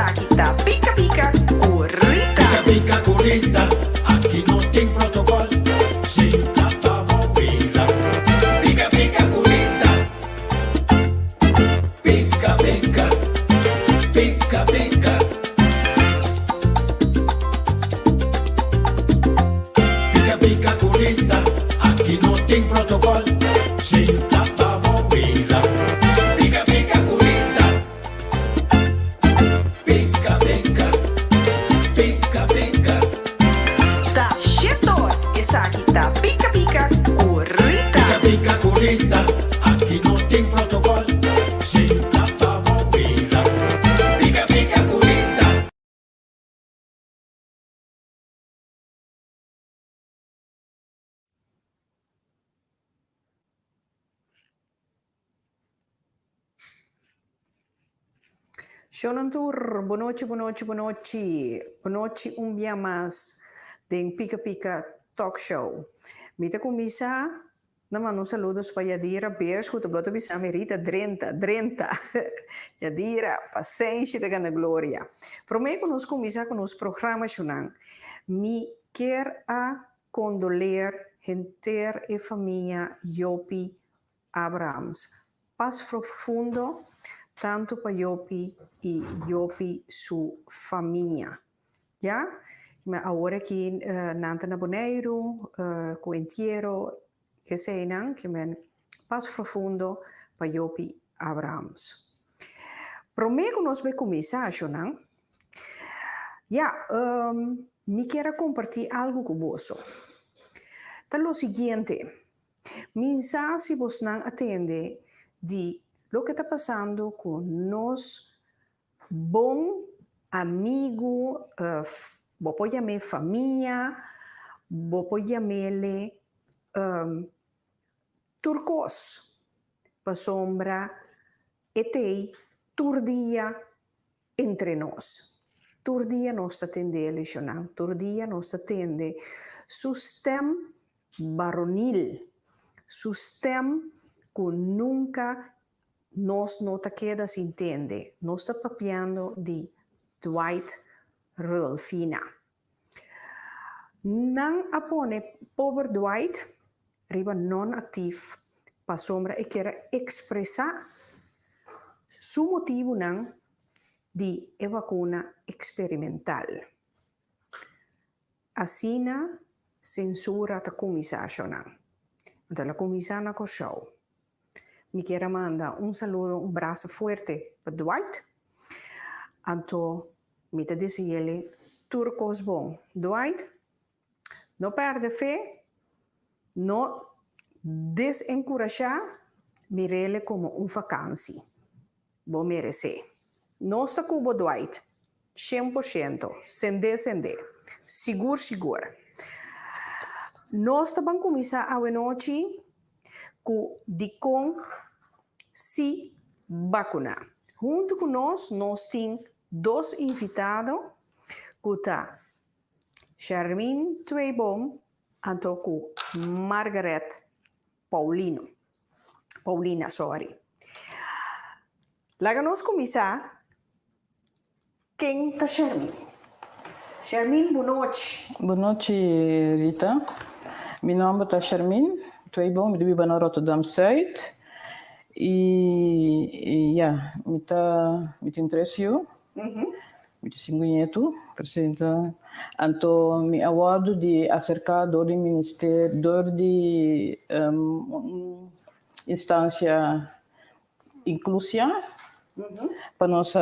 Esaki ta Pika Pika ku Rita. Pika pika ku Rita, aki no tin protocol, sinta pa bo mira. Pika pika ku Rita, pika pika, pika pika. Pika pika ku Rita, aki no tin protocol, sinta pa bo mira. Pika pika ku Rita, pika pika, pika pika. Ta shetor, esaki ta Pika Pika ku Rita. Pika pika ku Rita, aki no tin protocol, sinta pa bo mira. Pika pika ku Rita. Shonan tur, bonochi, bonochi, bonochi. Bonochi un bia mas den Pika Pika Talk Show. Mi ta kuminsá na manda un saludos pa Yadira Beers ku ta bló ta bisa mi Rita drenta, drenta. Yadira, pasenshi ta gana gloria. Promé ku nos kuminsá ku nos programa shonan, mi kier a kondoleer henter e famia Jopie Abrahams. Pas profundo tantu pa Jopie i Jopie su famia. Ya? Ma awor aki nan ta na Boneiru ku entiero eseinan ke men pas profundo pa Jopie Abrahams. Promé ku nos bai kuminsá ashonan, ya, mi kier a kompartí algu ku boso. Ta lo siguiente, Mi sa si bosnan a tende di loke ta pasando ku nos bon amigu, bo por yam'é famia, bo por yam'é tur kos, pasobra e t'ei tur dia entre nos. Tur dia nos ta tende e leshonnan, tur dia nos ta tende su stèm baronil, su stèm ku nunka nos no ta keda sin tende. Nos ta papiando di Dwight Rudolfina. Nan a pone pober Dwight riba non-aktief pasobra e kier a ekspresá su motibunan di e bakuna eksperimental. Asina sensura ta kuminsá shona. Anto el a kuminsá na Kòrsou. Mi kier a manda un saludo, un brasa fuerte pa Dwight. Anto mi ta dese'é tur kos bon. Dwight, no pèrdè fe, no desenkurashá, mir'é komo un fakansi. Bo meresé. Nos ta ku bo Dwight. 100%. Sendé sendé. Sigur sigur. Nos ta ban kuminsá awenochi ku dikon si bakuná. Huntu ku nos, nos tin dos invitado ku ta Shermin Tweeboom anto ku Margaret Paulino. Paulina, sorry. Laga nos kuminsá, ken ta Shermin? Shermin, bunochi. Bunochi, Rita. Mi nòmber ta Shermin Tweeboom, mi ta biba na Rotterdam Zuid. I ya, mi ta, mi tin tres yu. Mi tin sinku ñetu, presenta. Anto mi a wòrdu di aserká dor di minister, dor di un instansia Inclusia pa nos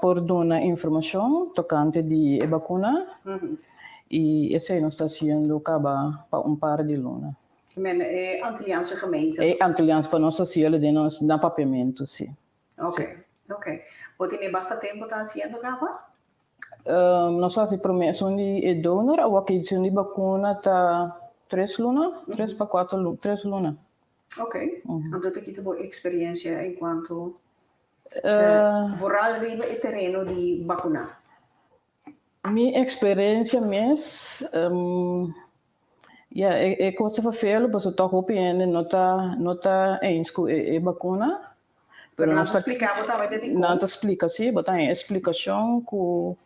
por duna informashon tokante di e bakuna i esei nos ta hasiendo kaba pa un par di luna. Men e Antilliaanse gemeente? E Antilliaanse, pa nos hasiel den nos na papiamentu, si. Ok, ok. Bo tene basta tempo ta hasiendo kaba? Nos hasi prome esun di e donor, awor ki esun di bakuna ta tres luna, tres pa kuater luna, tres luna. Ok, anto ta kita bo experiencia en cuanto vooral riba e tereno di bakuna? Mi experiencia mes, ya e cos ta vervelen pasobra toch hopi hende no ta no ta eens cu e bakuna. Pero nan ta splika bo tambe te dikon? Nan ta splika si, bo ta haña e splikashon ku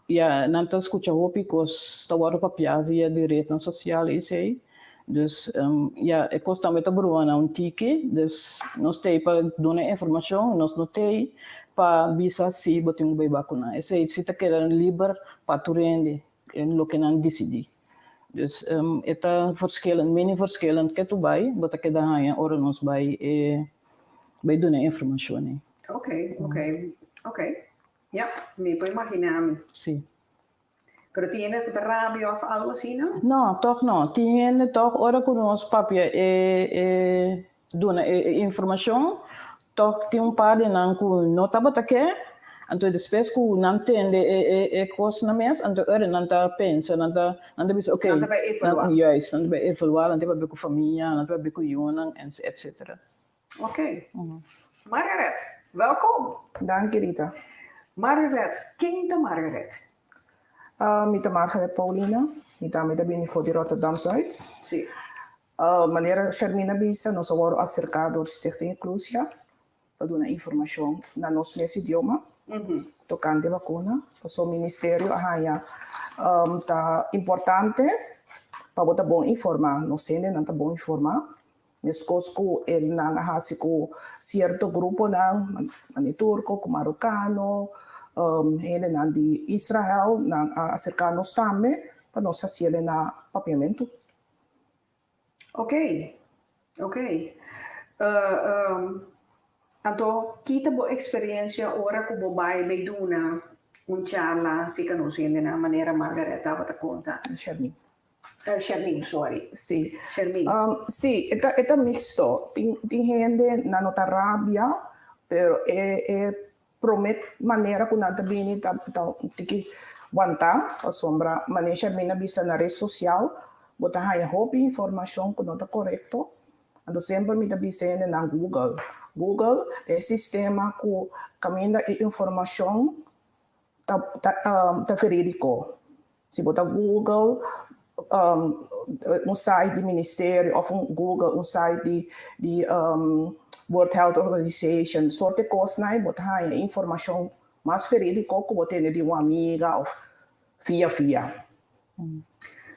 ya nan ta skucha hopi kos ta wòrdu papiá via di retnan sosial esei. Dus ya e kos tambe ta brua na un tiki, dus nos t'ei pa duna e informashon, nos no t'ei pa bisa si bo tin ku bai bakuná. Esei si ta keda liber pa tur hende en loke nan disidí. Dus e ta verschillend, mini verschillend ke tu bai, bo ta keda haña ora nos bai e bai duna e informashon ei. Ok, ok, ok. Ya, mi por imaginá mi. Si. Pero tin hende ku ta rabia òf algu asina? No, tòg no. Tin hende tòg ora ku nos papia e e duna e e informashon, tòg tin un par di nan ku no tabata ke, anto despues ku nan tende e e e kosnan mes, anto ora nan ta pensa, nan ta nan ta bisa oké, Nan ta bai evaluá. Juist, nan ta bai evaluá, nan ta papia ku famia, nan ta papia ku yunan, etcetera. Oké. Margaret, welkom. Danki Rita. Margaret, ken ta Margaret? Mi ta Margaret Paulina, mi tambe ta bini for di Rotterdam Zuid. Sí. Manera Shermina a bisa, nos a wòrdu aserká dor Stichting Inclusia pa duna informashon na nos mes idioma tokante bakuna. Pasobra ministerio a haña ta importante pa bo ta bon informá, nos hendenan ta bon informá. Meskos ku e nan a hasi ku sierto gruponan, mane turko ku marokano, hendenan di Israel, nan a aserká nos tambe pa nos hasiel na papiamentu. Ok, ok. Anto kita bo eksperensia ora ku bo bai bay duna un charla asika nos hendenan manera Margaret tabata konta? Shermin. Shermin, sorry. Sí. Shermin. Sí, e ta e ta mixto. Tin tin hende nan no ta rabia, pero e e prome manera ku nan ta bini ta ta un tiki wantá, pasobra manera Shermin a bisa na red sosial bo ta haña hopi informashon ku no ta korekto. Anto semper mi ta bisa hendenan Google. Google ta e sistema ku kaminda e informashon ta ta ta verídiko. Si bo ta google un site di ministerio of un google un site di di World Health Organization, sorte kosnan ei bo ta haña e informashon mas verídiko ku bo tende di un amiga of via via.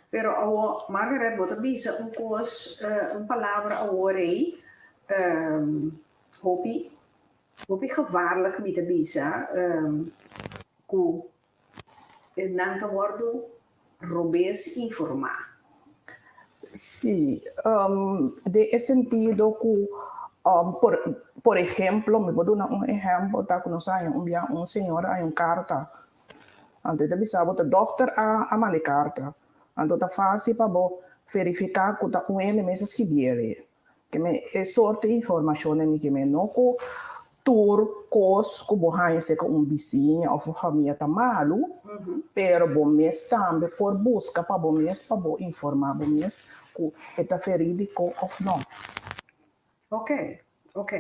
Pero awor, Margaret, bo ta bisa un kos, un palabra awor ei, hopi, hopi gevaarlijk mi ta bisa, ku Nan ta wòrdu robes informá. Sí, den e sentido ku por por ehemplo, mi por duna un ehempel ta ku nos a haña un bia un señora a haña un karta, anto e ta bisa bo ta dòkter a a manda e karta, anto ta fásil pa bo verifiká ku ta un hende mes a skibiel e. Ke men e sorte informashonnan mi ke men no ku tur kos ku bo haña serka un bisiña òf un famia ta malu, pero bo mes tambe por buska pa bo mes pa bo informá bo mes ku e ta verídiko òf no. Ok, ok.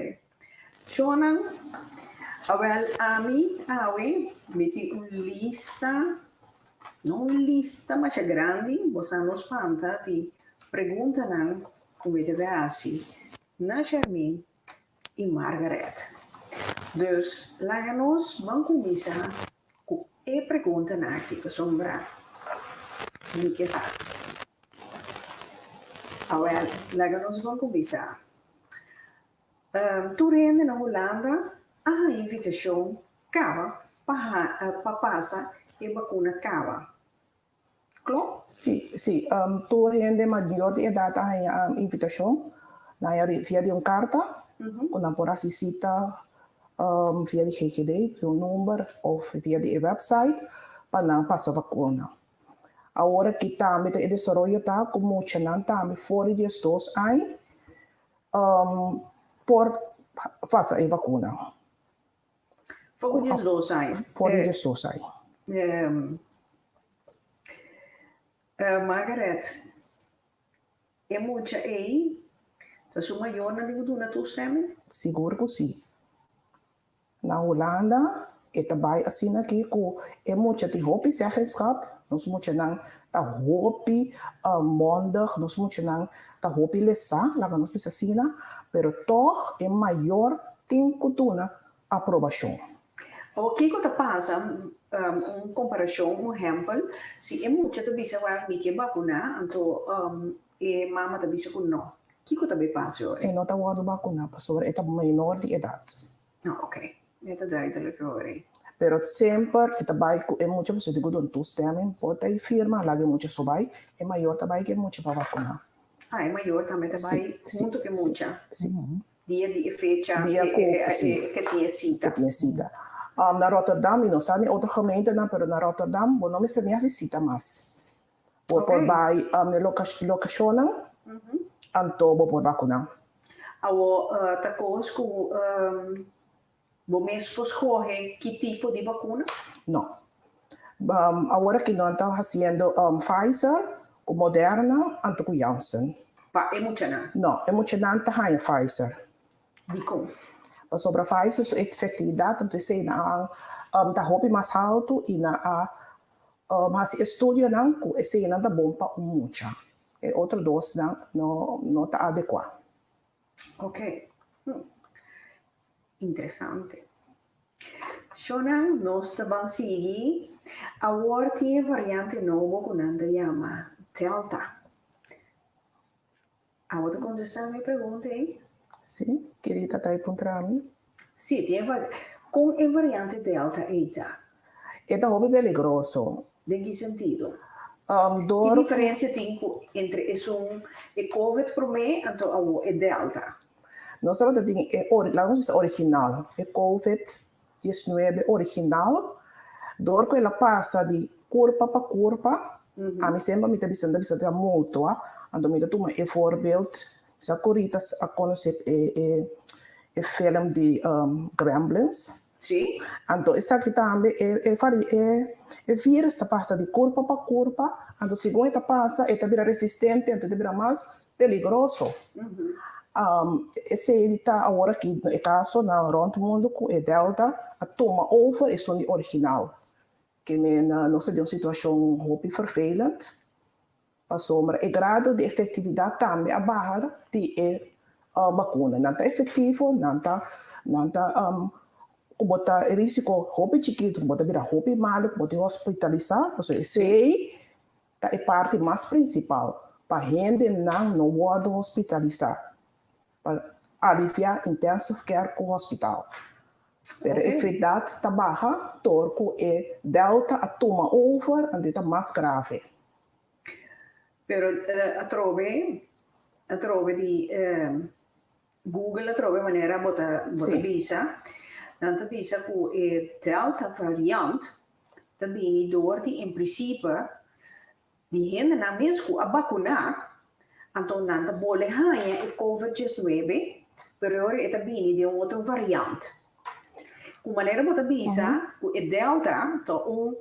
Shonnan, awèl ami awe mi tin un lista, no un lista masha grandi, bo sa no spanta di preguntanan ku mi debe hasi na Shermin i Margaret. Dus laga nos ban kuminsá ku e preguntanan aki pasobra mi ke sa. Awèl, laga nos ban kuminsá. Tur hende na Hulanda a haña invitashon kaba pa pa pasa e bakuna kaba. Klop? Sí, sí. Tur hende mayor di edat a haña invitashon. Nan haña via di un karta ku nan por hasi sita via di GGD, via un number òf via di e wèpsait pa nan pasa vakuna. Awor aki tambe ta e desaroyo ta ku muchanan tambe for di diesdos aña por pasa e vakuna. For ku 12 aña. For di 12 aña. Margaret, e mucha ei ta su mayornan di ku duna toestemming? Sigur ku si. Na Hulanda e ta bai asina aki ku e mucha tin hopi zeggenschap, nos muchanan ta hopi mondig, nos muchanan ta hopi lesá, laga nos bisa asina, pero tòg e mayor. tin ku duna aprobashon. Awor kiko ta pasa, un komparashon, un ehèmpel, si e mucha ta bisa wèl mi ke bakuná, anto e mama ta bisa ku nò, kiko ta bay pasa e ora? E no ta wòrdu bakuná pasobra e ta menor di edat. No, oké. E ta duidelijk e ora ei. Pero semper e ta bai ku e mucha pasobra di ku dun toestemming por ta e firma laga e mucha so bai, e mayor ta bai ku e mucha pa bakuná. Ah, e mayor tambe ta bai huntu ku e mucha. Si. Dia di e fecha Dia ku, si. ke tin e sita. Ke tin e sita. Na Rotterdam, mi no sa den otro gemeentenan, pero na Rotterdam bo no mester ni hasi sita mas. Bo por bai na e lokashonnan, anto bo por bakuná. Awor ta kos ku bo mes por skohe ki tipo di bakuna? No. Awor aki nan ta hasiendo Pfizer ku Moderna anto ku Janssen. Pa e muchanan? No, e muchanan ta haña Pfizer. Dikon? Pasobra Pfizer su efektividat anto esei nan ta hopi mas haltu i nan a hasi estudionan ku eseinan ta bon pa un mucha. E otro dosnan no no ta adekuá. Ok. Interesante. Shownan, nos ta ban sigui. Awor tin e variante nobo ku nan ta yama Delta. Abo ta kontestá mi pregunta ei? Sí, Kirita ta e puntra mi. Sí, tin e vari-. Kon e variante Delta ei ta? E ta hopi peligroso. Den ki sentido? Dor. Ki diferencia tin cu entre esun e covid prome anto awo e delta? Nos tabata tin e ori, laga nos bisa original, e covid diesnuebe original, dor cu el a pasa di curpa pa curpa, ami semper mi ta bisa, mi ta bisa ta mutua, anto mi ta tuma e voorbeeld, sa cu Rita a conoce e e e film di Gremlins. Sí. Anto esaki tambe e e vari e e virus ta pasa di kurpa pa kurpa, anto segun e ta pasa e ta bira resistente anto e ta bira mas peligroso. Esei ta awor aki e kaso na rònt mundu ku e delta a tuma over esun di original. Ke men nos ta den un situashon hopi vervelend. Pasobra e grado di efectividad tambe a baha di e bakuna. Nan ta efectivo, nan ta nan ta ku bo ta e risico hopi chikitu ku bo ta bira hopi malu ku bo tin hospitalisa, pasobra esei ta e parti mas principal pa hendenan no wordo hospitalisa, pa alivia intensive care ku hospital. Pero e efectividad ta baha door ku e delta a tuma over anto e ta mas grave. Pero atrobe, atrobe di Google atrobe manera bo ta bo ta bisa, nan ta bisa ku e Delta variant ta bini dor di en principe di hendenan mes ku a bakuná, anto nan ta bole haña e covid diesnuebe, pero e ora e ta bini den un otro variant. Ku manera bo ta bisa ku e Delta ta un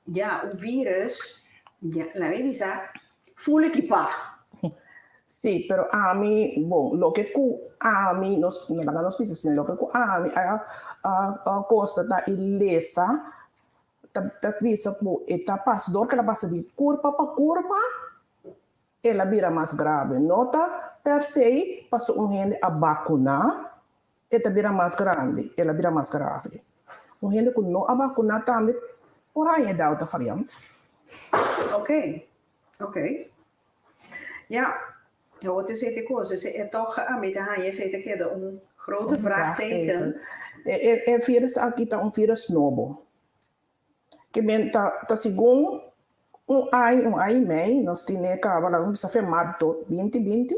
ya un virus ya laga mi bisa full ekipá. Sí, pero ami, bon, loke ku ami, nos, laga nos bisa asina, loke ku ami a a konstatá i lesa ta ta bisa ku e ta pasa, dor ku el a pasa di kurpa pa kurpa, El a bira mas grave. No ta per se paso un hende a bakuná e ta bira mas grandi, el a bira mas grave. Un hende ku no a bakuná tambe por haña e delta variant. Ok, ok. Ja, awor ta esei ta e kos, esei e tòg ami ta haña esei ta keda un grote vraagteken. E e virus aki ta un virus nobo. Ke men ta ta segun un aña, un aña i mei, nos tine kaba laga nos bisa fe marto binti binti,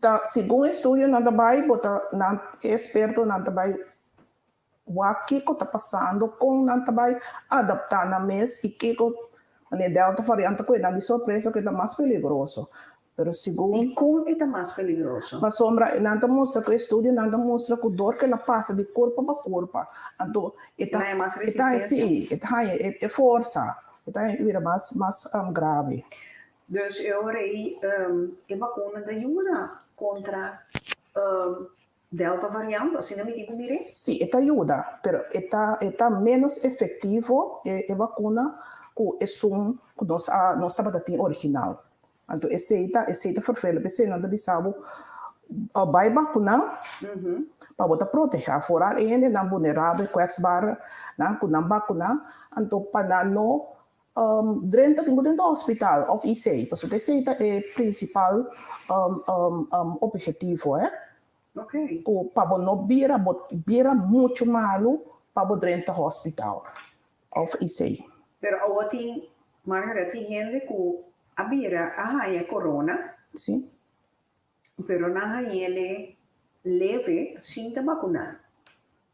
ta segun estudionan ta bai bo ta nan e espertonan ta bai wak kiko ta pasando, kon nan ta bai adapta nan mes i kiko manera delta variant ta kohe nan di sorpresa ku e ta mas peligroso. Pero segun. Dikon e ta mas peligroso? Pasobra nan ta mustra ku e estudionan ta mustra ku dor ku el a pasa di kurpa pa kurpa, anto e ta. E ta haña mas E ta haña, resistensia. sí, e ta haña e e forsa, e ta haña bira mas mas grave. Dus e ora ei e bakuna ta yuda kontra Delta variant, asina mi tin ku mir'é? Sí, e ta yuda, pero e ta e ta ménos efektivo e e bakuna ku esun ku nos a nos tabata tin original. Anto esei ta esei ta ferfelend, p'esei nan ta bisa bo Bai bakuná pa bo ta protehá foral e hendenan vulnerabel, kwetsbaar nan ku nan bakuná, anto pa nan no drenta tin ku drenta hospital òf IC, pasobra esei ta e prinsipal ophetivo eh, ku pa bo no bira bo bira muchu malu pa bo drenta hospital òf IC. Pero awor tin, Margaret, tin hende ku a bira a haña corona. Sí. Pero nan hañ'ele leve sin ta bakuná.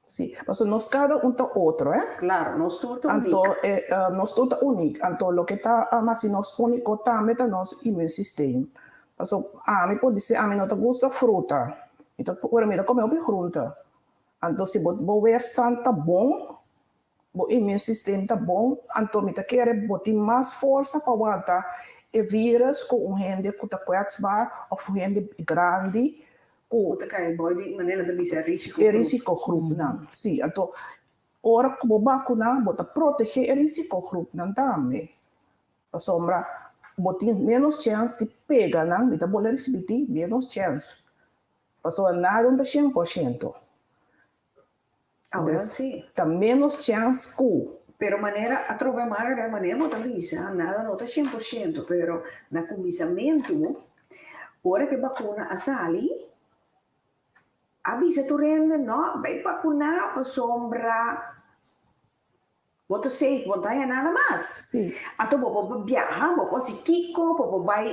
Sí, pasobra nos kada un ta otro, eh. Claro, nos tur ta unik. Anto e nos tur ta unik. Anto loke ta hasi nos úniko tambe ta nos immuunsysteem. Pasobra ami por disi ami no ta gusta fruta, mi ta pero mi ta kome hopi groente. Anto si bo bo weerstand ta bon, Bo immuunsysteem ta bon, anto mi ta kere bo tin mas forsa pa wanta e virus ku un hende ku ta kwetsbaar of un hende grandi ku. Ku ta kai bou di manera ta bisa risiko groep. E risiko groepnan, si. Anto ora ku bo bakuna bo ta protegé e risiko groepnan tambe. Pasobra bo tin ménos chèns di pega nan, mi ta bolbe ripití, ménos chèns. Pasobra nada no ta 100%. Awel si. Ta menos chèns ku. Pero manera atrobe Margaret manera bo ta bisa nada no ta 100% pero na kuminsamentu ora ku e bakuna a sali a bisa tur hende no bai bakuna pasobra bo ta safe bo no ta haña nada mas. Si. Anto bo por biaha bo por hasi kiko bo por bai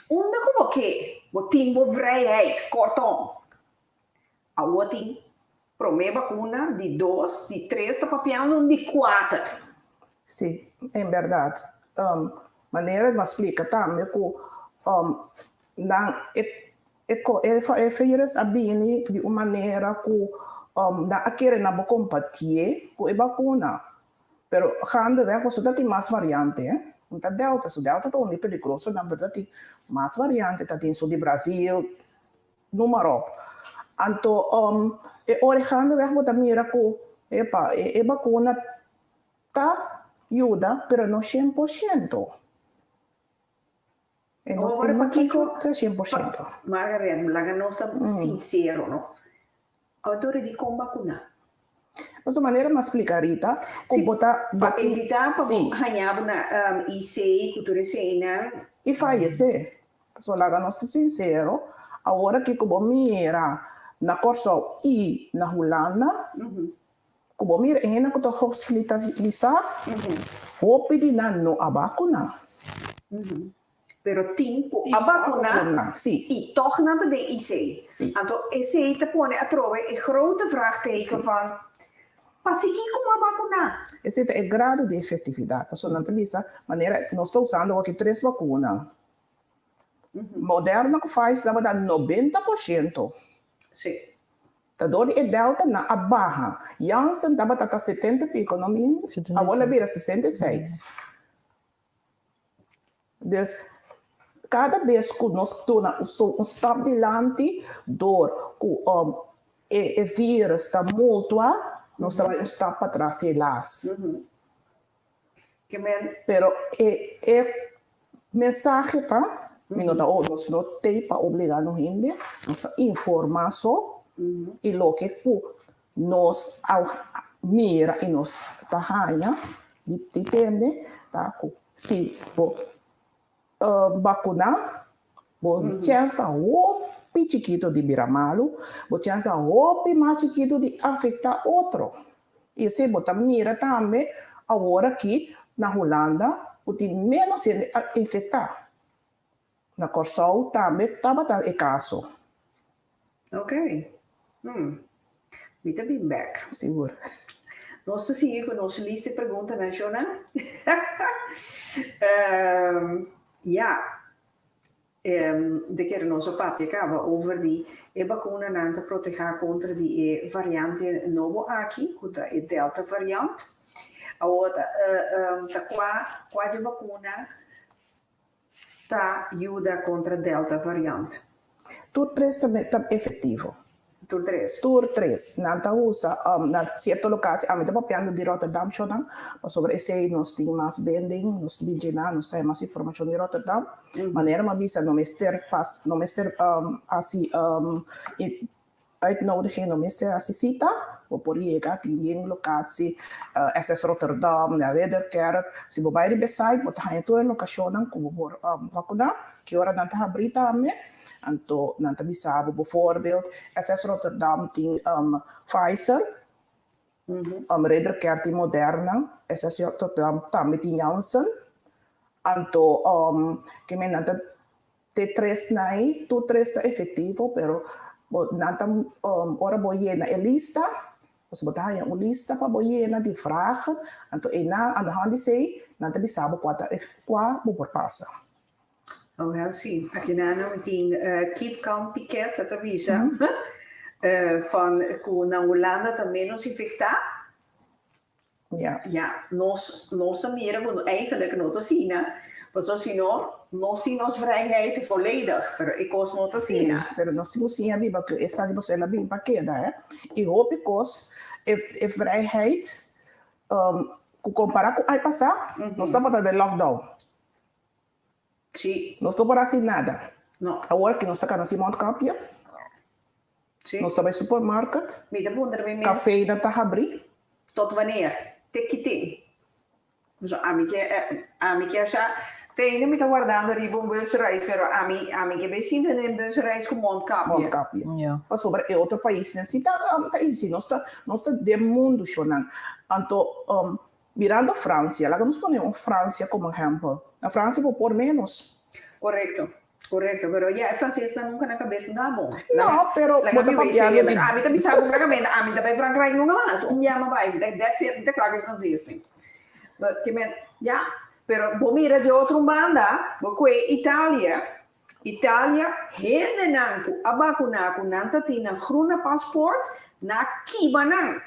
unda ku bo ke bo tin bo vrijheid kortom. Awor tin promé bakuna, di dos, di tres, ta papiando un di kuater. Sí, en bèrdat. Manera mi a splika tambe ku nan e e virus a bini di un manera ku nan a kere nan bo kompatié ku e bakuna. Pero gaandeweg pasobra ta tin mas variante, un ta delta, so delta ta un di peligroso nan, pero ta tin mas variante, ta tin su di Brazil, Noem maar op. Anto e ora e gaandeweg bo ta mira ku epa e bakuna ta yuda pero no 100%. E no Ora e no pakiko ta 100%. Margaret, laga nos ta sincero no. Awor di kon bakuna? Pasobra manera mi a splika Rita ku bo ta Pa evita pa bo haña bo na IC ku tur eseinan. I fayesé. Pasobra laga nos ta sinsero, awor aki ku bo mira na Kòrsou i na Hulanda, ku bo mira e hende ku ta hospitalisá, hopi di nan no a bakuná. Pero tin ku a bakuná i tòg nan ta den IC. Anto esei ta pone atrobe e grote vraagteken van, Pasikiko bo a bakuná? Esei ta e grado di efektividat. Pasobra nan ta bisa manera nos ta usando awor tres bakuna. Moderna ku Pfizer tabata 90%. Ta dor di e Delta nan a baha. Janssen tabata ta 70 i piko, no mi? Awor a bira 66. Dus, kada bes ku nos duna un stap dilanti dor ku e virus ta multua, nos ta bai un stap patras helaas. Pero e mensahe ta, mi no ta nos no tei pa obliga no hende, nos ta informa so i loke ku Nos a mira i nos ta haña di tende ta ku si bo bakuná, bo chèns ta hopi chikitu di bira malu, bo chèns ta hopi mas chikitu di afektá otro. I esei bo ta mira tambe awor aki na Hulanda ku tin ménos hende a infektá. Na Kòrsou tambe tabata e kaso. Ok. Hmm. Mi ta bin bek. Sigur. Nos ta sigui ku nos lista di preguntanan, Shona. Ya. De kere nos a papia kaba over di e bakunanan ta protehá kontra di e variante nobo aki, ku ta e Delta variant. Awor ta kua kua dje bakuna Ta yuda kontra Delta variant. Tur tres ta ta efektivo. Tur tres. Tur tres. Nan ta usa na cierto locatie, ami ta papiando di Rotterdam shonan, pasobra esey nos tin mas bending, nos ta bin llena, nos ta haya mas informacion di Rotterdam. Manera mi a bisa no mester pas, no mester haci uitnodiging, no mester haci cita, bo por yega, tin bien locatie, SS Rotterdam, na Ridderkerk, si bo bay riba e site bo ta haya tur e locacionnan cu bo por vacuna, ki ora nan ta habri tambe. Anto nan ta bisa bo bijvoorbeeld SS Rotterdam tin Pfizer, Ridderkerk tin Moderna, SS Rotterdam tambe tin Janssen. Anto ke men nan ta te tres nai, tur tres ta efectivo pero bo nan ta ora bo yena e lista, pasobra bo ta haña un lista pa bo yena di vragen, anto einan aan de hand di esei nan ta bisa bo kua ta kua bo por pasa. Oh ja, sí. Aki nan mi tin Keep Calm Piket a ta bisa van ku na Hulanda ta menos infektá. Ja. Ja, nos, nos ta mira ku eigenlijk no ta asina, pasobra si no, nos tin nos vrijheid volledig, pero e kos no ta asina. Sí, pero nos tin ku siña biba ku esaki pasobra el a bin pa keda, hè. I hopi kos, e, e vrijheid, ku kompará ku ai pasá, nos tabata den lockdown. Sí. Nos no por haci nada. No. Awor ki nos ta cana sin mondkapje. Sí. Nos ta bay supermarket. Mi ta puntra mi mes. Cafénan ta habri. Tot wanneer? Te ki tin? So ami ke ami ke asha te ainda mi ta wardando riba un busreis pero ami ami ke bay sinta den busreis ku mondkapje. Mondkapje. Ja. Pasobra e otro paisnan si ta ta easy. Nos ta nos ta den mundu shonan. Anto Mirando Francia, laga nos pone un Francia como ehempel. Na Francia bo por menos. Correcto, correcto. Pero ya e francesnan nunca na cabeza da bon. No, pero bo ta papiando di. Ami ta bisa bo francamente, ami ta bay Frankrijk nunca mas. Un bia mi bay, that's it, mi ta cla cu e francesnan. But ke men, ya. Pero bo mira dje otro banda, bo coe Italia, Italia, hendenan cu a bacuna cu nan ta tin nan groene paspoort, na kiba nan.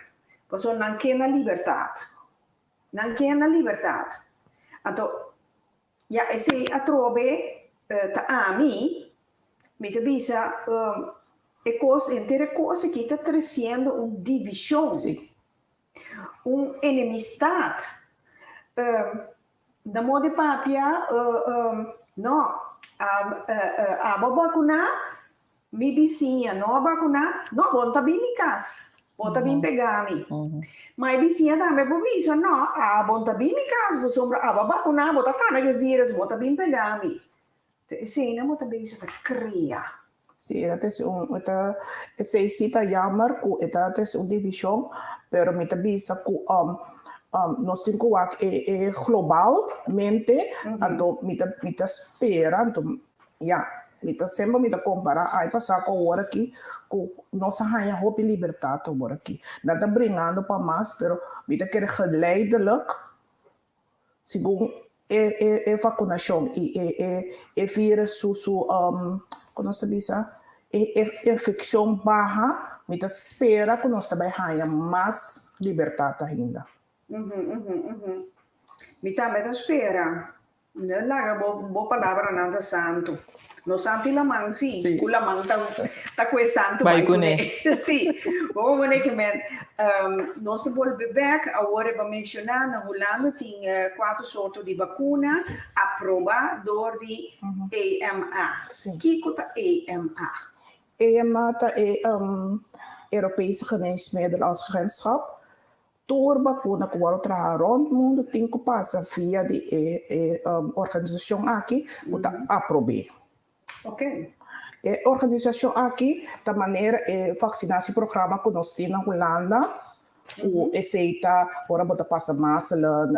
Pasobra nan ke na libertat. Nan ke na libertat. Anto, ya esei atrobe ta ami, mi ta bisa e kos, henter e kos aki ta tresiendo un divishon, un enemistat. Na moda di papia, no, abo a bakuná, mi bisiña no a bakuná, no, bo no ta bin mi kas, bo ta bin pega mi. Ma e bisiña tambe por bisa, no, abo no ta bin mi kas pasobra abo a bakuná, bo ta kana ku e virus, bo ta bin pega mi. Ta eseinan bo ta bisa ta krea. Sí, e ta trese un, e ta, esei sí ta jammer ku e ta trese un divishon, pero mi ta bisa ku nos tin ku wak e e globalmente, anto mi ta mi ta spera, anto ya, mi ta semper mi ta kompará ai pasá ku awor aki ku nos a haña hopi libertat awor aki. Nan ta bringando pa mas, pero mi ta kere geleidelijk Segun e e e vakunashon i e e e virus su su kon nos ta bisa e e infekshon baha mi ta spera ku nos ta bai haña mas libertat ainda. Mi tambe ta spera No laga bo bo palabranan ta santu. No santu i laman si, Sí. ku laman ta ta ku e santu Bai bai kuné. kuné. Sí. Bo wone ke men nos ta bolbe bèk awor e bo menshoná na Hulanda tin kuater sorto di bakuna aprobá dor di EMA. Sí. Kiko ta EMA? EMA ta e Europese Geneesmiddelenagentschap. Tur bakuna ku wòrdu traha rònt mundu tin ku pasa via di e e organisashon aki ku ta aprob'é. E organisashon aki ta manera e vaksinasieprograma ku nos tin na Hulanda ku esei ta ora bo ta pasa mazelen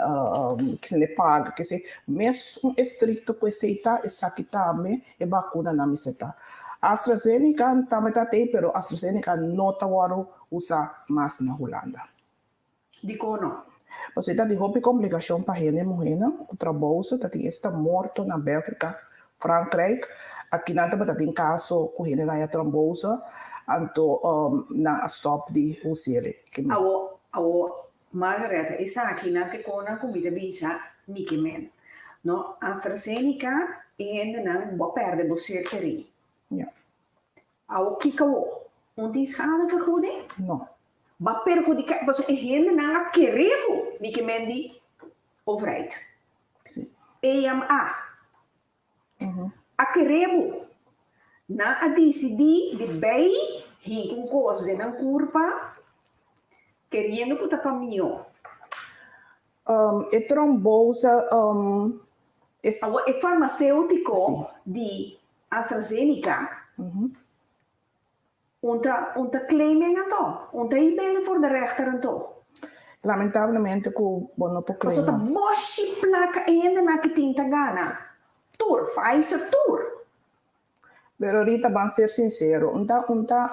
kende paga kese mesun estrikto ku esei ta esaki tambe e bakunanan mester ta. AstraZeneca tambe ta tei pero AstraZeneca no ta wòrdu usa mas na Hulanda. Dikon no? Pasobra ta tin hopi komplikashon pa hende muhénan ku trabou sa ta tin esta morto na Bèlgika, Frankrijk. Aki nan tabata tin kaso ku hendenan ya trombosa, anto nan a stòp di us'e. Awo, awo, Margaretha, esaki nan te konan ku mi ta bisa mi ke men. No, AstraZeneca e hendenan bo a pèrdè bo ser kerí. Ya. Awo kiko awo? Un tin schadevergoeding? No. Ba perhudiká, pasobra e hendenan a kere bo, mi ke men di overheid. Sí. EMA a kere bo. Nan a disidí di bai hinka un kos den nan kurpa keriendo ku ta pa mihó. E trombose es. Awor e farmaséutiko di AstraZeneca Un ta un ta claimen anto? Un ta hib'el voor de rechter anto? Lamentablemente cu bo no por Paso ta claima. boshi placa e hendenan ki tin ta gana. Tur, Pfizer tur. Pero ahorita ban ser sincero, un ta un ta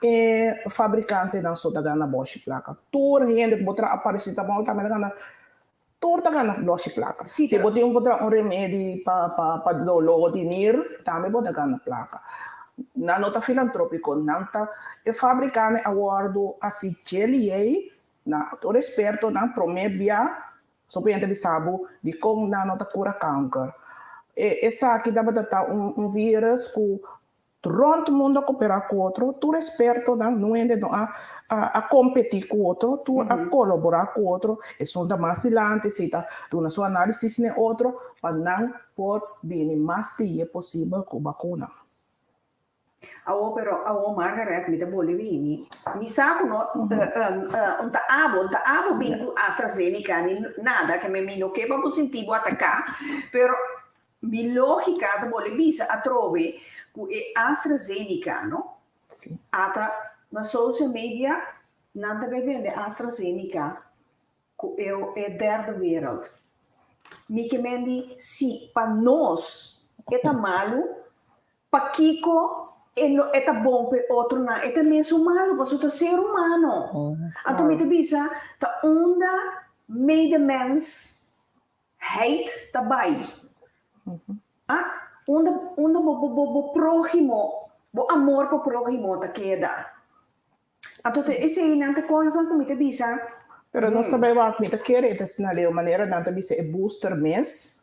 e fabricantenan so ta gana boshi placa. Tur hende cu bo traha paracetamol tambe ta gana Tur ta gana loshi plaka. Sí, Si pero bo tin un un remedi pa pa pa doló di nir, tambe bo ta gana plaka. Nan no ta filantrópiko, nan ta e fabrikane a wòrdu hasi djeliei na tur ekspertonan promé bia so por hende bisa bo dikon nan no ta kura kanker. E esaki tabata ta un un virus ku Rond mundo a coopera cu otro, tur expertonan, no hende no a a competi cu otro, tur a colabora cu otro, esun ta mas dilanti, esey ta duna su analisis n'e otro, pa nan por bini mas lihe posibel cu bacuna. Awo pero awo Margaret mi ta boli bini, mi sa cu no un ta abo, un ta abo bin cu AstraZeneca ni nada, ke mi no ke pa bo sinti bo ataca, pero Mi lógika ta bole bisa atrobe ku e AstraZeneca no ata na social media nan ta bay bende AstraZeneca ku e e derde wereld. Mi ke men di si pa nos e ta malu pakiko e no e ta bon pa e otronan e ta mesun malu pasobra ta ser humano. Anto mi ta bisa ta unda medemens Heid ta bai. Ah, unda unda bo bo bo próhimo, bo amor pa próhimo ta keda? Anto ta esei nan ta kosnan ku mi ta bisa. Pero nos ta bai wak, mi ta kere e ta asina leu manera nan ta bisa e booster mes,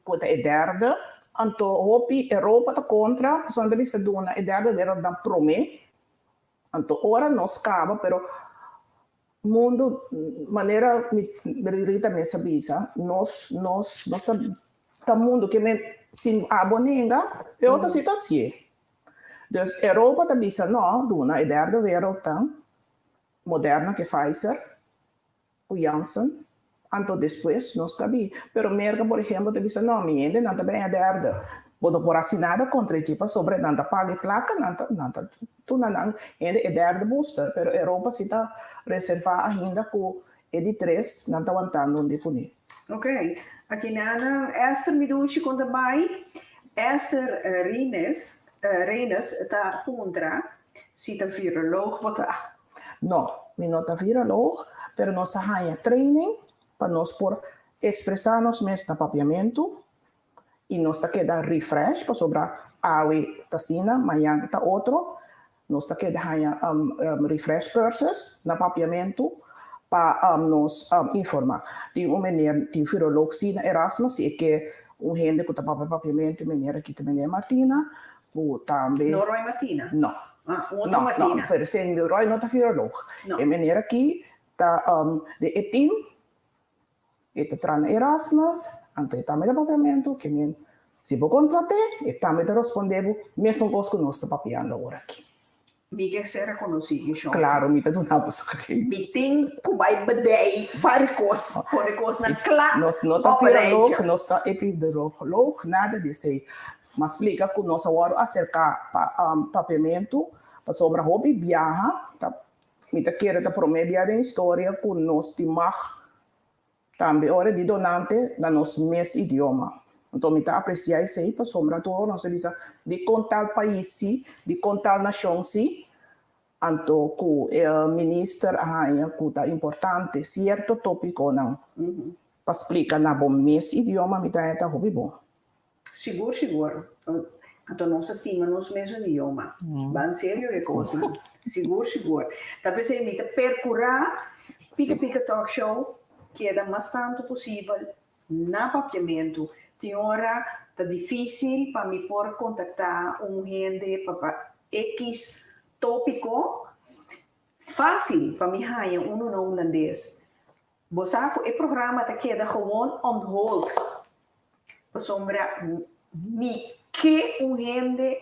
ku ta e derde, anto hopi Europa ta kontra, pasobra nan ta bisa duna e derde wereld nan promé, anto ora nos kaba, pero Mundu, manera mi Rita mes a bisa, nos nos nos ta ta mundu ke men si abo nenga e otro si ta hacié. Dus Europa ta bisa no, duna e derde wereld ta Moderna ke Pfizer ku Janssen, anto despues nos ta bi. Pero Merka por ehempel ta bisa no, mi hende nan ta ben e derde, bo no por haci nada contra dje pasobra nan ta paga e placa, nan ta nan ta Tuna nan hende e derde booster, pero Europa si ta reserva ainda cu e di tres nan ta wantando un di puni. Ok, aki nan Esther mi dushi con ta bay? Esther Rines Reines ta puntra si ta viroloog bo ta. No, mi no ta viroloog, pero nos a haña training pa nos por expresa nos mes na papiamentu y nos ta keda refresh pasobra awe ta asina, mañan ta otro, nos ta keda haña refresh cursus na papiamentu pa nos informa. Tin un meneer, tin viroloog si na Erasmus, si e ke un hende cu ta papia papiamentu, meneer aki ta meneer Martina, cu tambe. No Roy Martina? No. Ah, un otro No, Martina. no, pero si Roy no ta viroloog. No. E meneer aki ta de e team. E ta traha na Erasmus, anto e tambe ta papiamentu, ke men si bo kontrat'é, e tambe ta rospondé bo mesun kos ku nos ta papiando awor aki. Mi ke ser rekonosí, Gishon. Klaro, mi ta duna bo su gegevens. Mi tin ku bai bedei vari kos, pone kosnan kla Nos no ta op een rijtje. viroloog, nos ta epidemioloog, nada di esei. M'a splika ku nos a wòrdu aserká pa papiamentu, pasobra hopi biaha ta Mi ta kere ta promé bia den historia ku nos tin mag tambe ora di donante na nos mes idioma. Anto mi ta apresiá esei pasobra tur ora nos ta bisa dikon tal pais si, dikon tal nashon si, anto ku e minister a haña ku ta importante sierto tópikonan pa splika na bo mes idioma mi ta haña ta hopi bon. Sigur sigur. Anto nos ta stima nos mes idioma. Ban serio e kosnan. Sigur sigur. Ta p'esei mi ta perkurá Pika Pika Talk Show keda mas tantu posibel na papiamentu. Tin ora ta difísil pa mi por kontaktá un hende pa pa ekis. tópiko fásil pa mi haña unu na hulandes. Bo sa ku e programa ta keda gewoon on hold pasobra mi ke un hende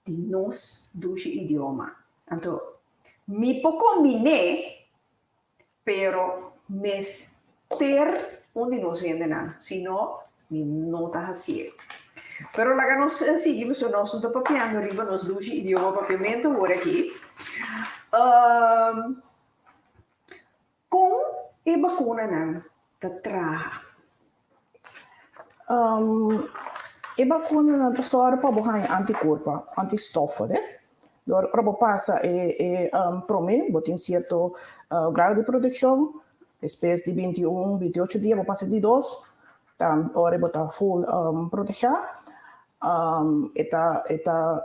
di nos dushi idioma. Anto mi por kombiné pero mester un di nos hendenan, si no mi no ta hasié. Pero laga nos sigui pasobra nos no ta papiando riba nos dushi idioma papiamentu awor aki. Kon e bakunanan ta traha? E bakunanan ta sòru pa bo haña antikurpa, antistoffen, eh. Dor ora bo pasa e e promé bo tin sierto grado di protekshon, despues di 21, 28 dia bo pasa e di dos, ta ora bo ta full protegá. E ta e ta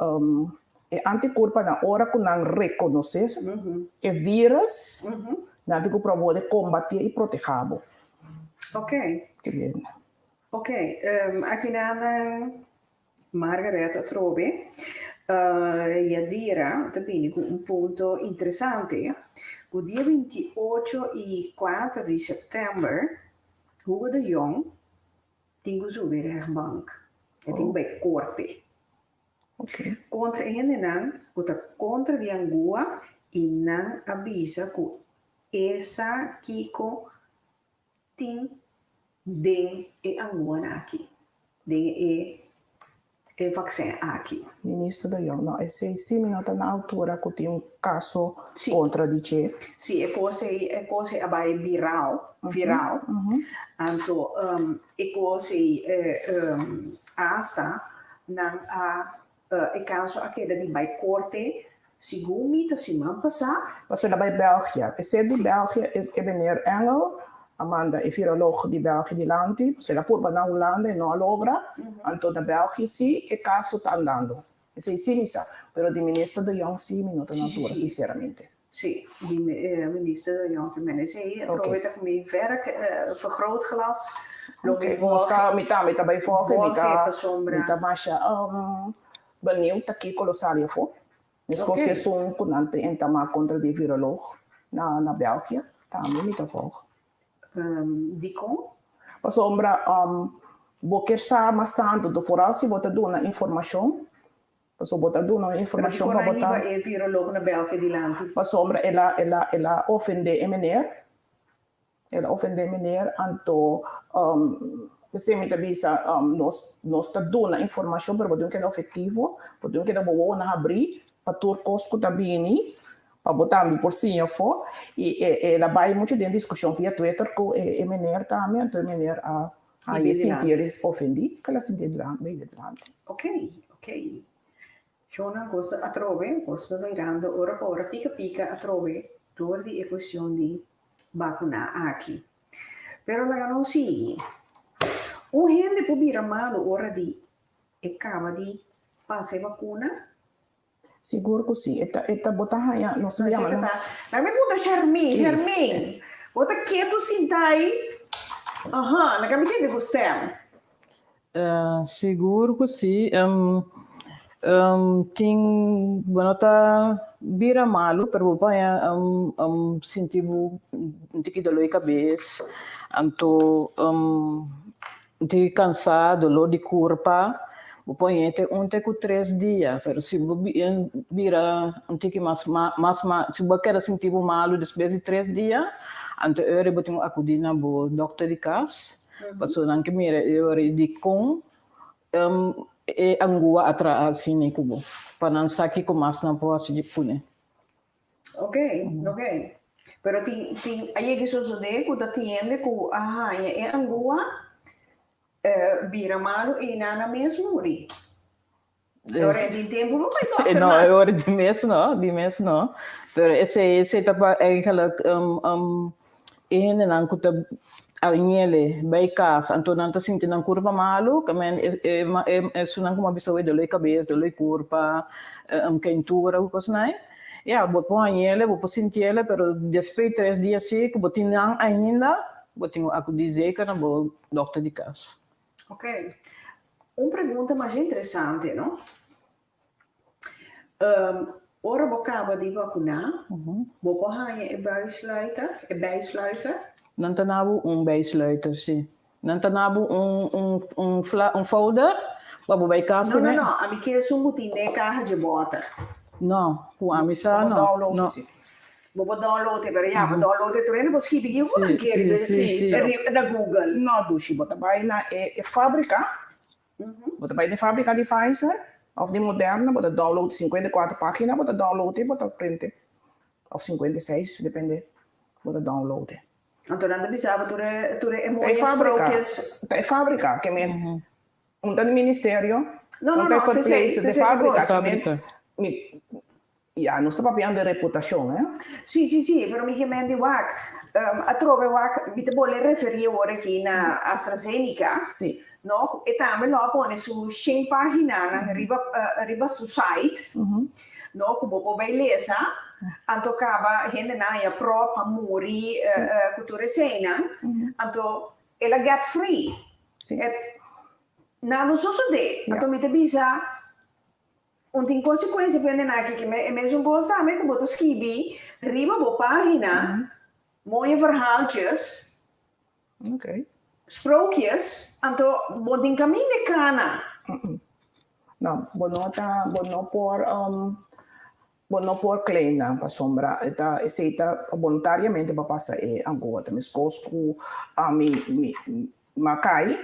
e antikurpanan ora ku nan rekonosé e vírus, nan tin ku proba di kombatí i protehá bo. Ok. Ok, aki nan Margaret atrobe. Yadira ta bini ku un punto interesante, ku dia 28 i 4 di sèptèmber Hugo de Jong Tin ku subi rechtbank. E tin ku bai korte. Kontra e hendenan ku ta kontra di angua i nan a bisa ku e sa kiko tin den e anguanan aki, den e e vaksin aki. Minister de Jong, No, esei sí mi no ta na altura ku tin un kaso kontra di dje. Sí, e kos ei, e kos ei a bai viral, viral. Anto e kos ei asta nan a, e kaso a keda di bai korte segun mi ta siman pasá. Pasobra el a bai Belgia. Esei di Belgia e meneer Engel a manda e viroloog di Belgia dilanti, pasobra el a purba na Hulanda e no a logra, anto na Belgia sí e caso ta andando. Esei sí mi sa, pero di minister De Jong sí mi no ta na altura, sinceramente. Sí, di minister De Jong te mende esei, atrobe ta ku mi verre vergrootglas, lo mi volg. Mi tambe ta bai volg e, mi ta masha benieuwd ta kiko lo sali afó. Meskos ku esun ku nan ta entamá kontra di viroloog na na Belgia, tambe mi ta volg. Dikon? Pasobra bo kier sa mas tantu, to foral si bo ta duna informashon, pasobra bo ta duna un informashon pa bo ta. Pero dikon a hiba e viroloog na Belgia dilanti? Pasobra el a el a el a ofendé e meneer. El a ofendé meneer, anto p'esei mi ta bisa nos nos ta duna informashon pero bo tin keda ophetivo, bo tin keda bo wowonan habrí pa tur kos ku ta bini pa bo tambe por siña afó. I el a bai muchu den diskushon via Twitter ku e meneer tambe, anto e meneer a haña sintié ofendí, ku el a sintié bai dilanti. Ok, ok. Shona gosta atrobe, gosta bairando ora pa ora pika pika atrobe dor di e cuestion di bacuna aki. Pero laga nos sigui. Un hende por bira malo ora di e caba di pasa e bacuna? Sigur cu si. E ta, e ta, bo ta haña, nos No, yama esei ta nan. ta. Laga mi puntra Shermin, Si. Shermin, bo ta ketu sinta ei? Aha, laga mi tende bo stem. Sigur ku si. Tin bo no ta bira malu pero bo paña sinti bo un tiki dolor di kabes anto un tiki kansa, dolor di kurpa. Bo paña te un te ku tres dia pero si bo bira un tiki mas mas si bo a keda sinti bo malu despues di tres dia anto e ora bo tin ku akudi na bo dòkter di kas. Pasobra nan ke mira e ora i dikon e angua a traha asina ku bo, pa nan sa kiko mas nan por hasi kuné. Ok, ok. Pero tin, tin, a yega e sosodé ku ta tiende ku a haña e angua bira malu i nan a mes muri. E ora e tin tempu pa bai dokter No, mas. e ora di mes no, di mes no. Pero esei, esei ta pa eigenlijk um, um, e hendenan ku ta añele bai kas, anto nan ta sinti nan kurpa malu, ke men e, e, e, esunnan ku a bisa oe dolor di kabes, dolor di kurpa, um, keintura ku kosnan ei. Ya, bo por hañele, bo por sintiele, pero despues di tres dia si ku bo tin nan ainda, bo tin ku akudí zeker na bo dokter di kas. Ok. Un pregunta masha interesante, no? Ora bo kaba di vakuná, bo por haña e buisluiter, e bijsluiter? Nan ta na bo un bijsluiter, si. Nan ta na bo un un un fla un folder pa bo bai kas No, kuné. no, no, ami ke esun ku tin den e kaha dje bòter. No, ku ami sa Bo no, download no. si. Bo por download e, pero ya, bo download e tur hende por skibi kiko ku nan Si, kere si, si, si. riba na Google. No, dushi, bo ta bai na e e fábrika, bo ta bai na e fábrika di Pfizer òf di Moderna, bo ta download 54 página, bo ta download e, bo ta print e, òf 56, depende, bo ta download e. Anto nan ta bisa bo tur e tur e Ta e mooie fábrika, sprookjes. ta e fábrika, ke men un ta di ministerio, No, no, un ta e no, te sei, verpleegster, te de sei fábrika, kos. ke men Fábrika. mi Ya, nos ta papiando di reputacion, eh. Sí, sí, sí, pero mi ke men di wak, atrobe wak, mi ta bole referí awor aki na AstraZeneca, Sí. no, ku e tambe lo a pone su shen paginanan riba, riba su site, no, ku bo por bai lesa, anto kaba hendenan haña prop, a muri, ku tur eseinan, anto el a get free. Sí. E, nan no sosodé, Ya. anto mi ta bisa, Un tin konsekuensia pa hende aki ke e mesun kos tambe ku bo ta skibi riba bo página mooie verhaaltjes, sprookjes, anto bo tin kaminda e kana. No, bo no ta, bo no por, bo no por claim nan pasobra e ta esei ta boluntariamente bo a pasa e angota. Meskos ku mi mi makai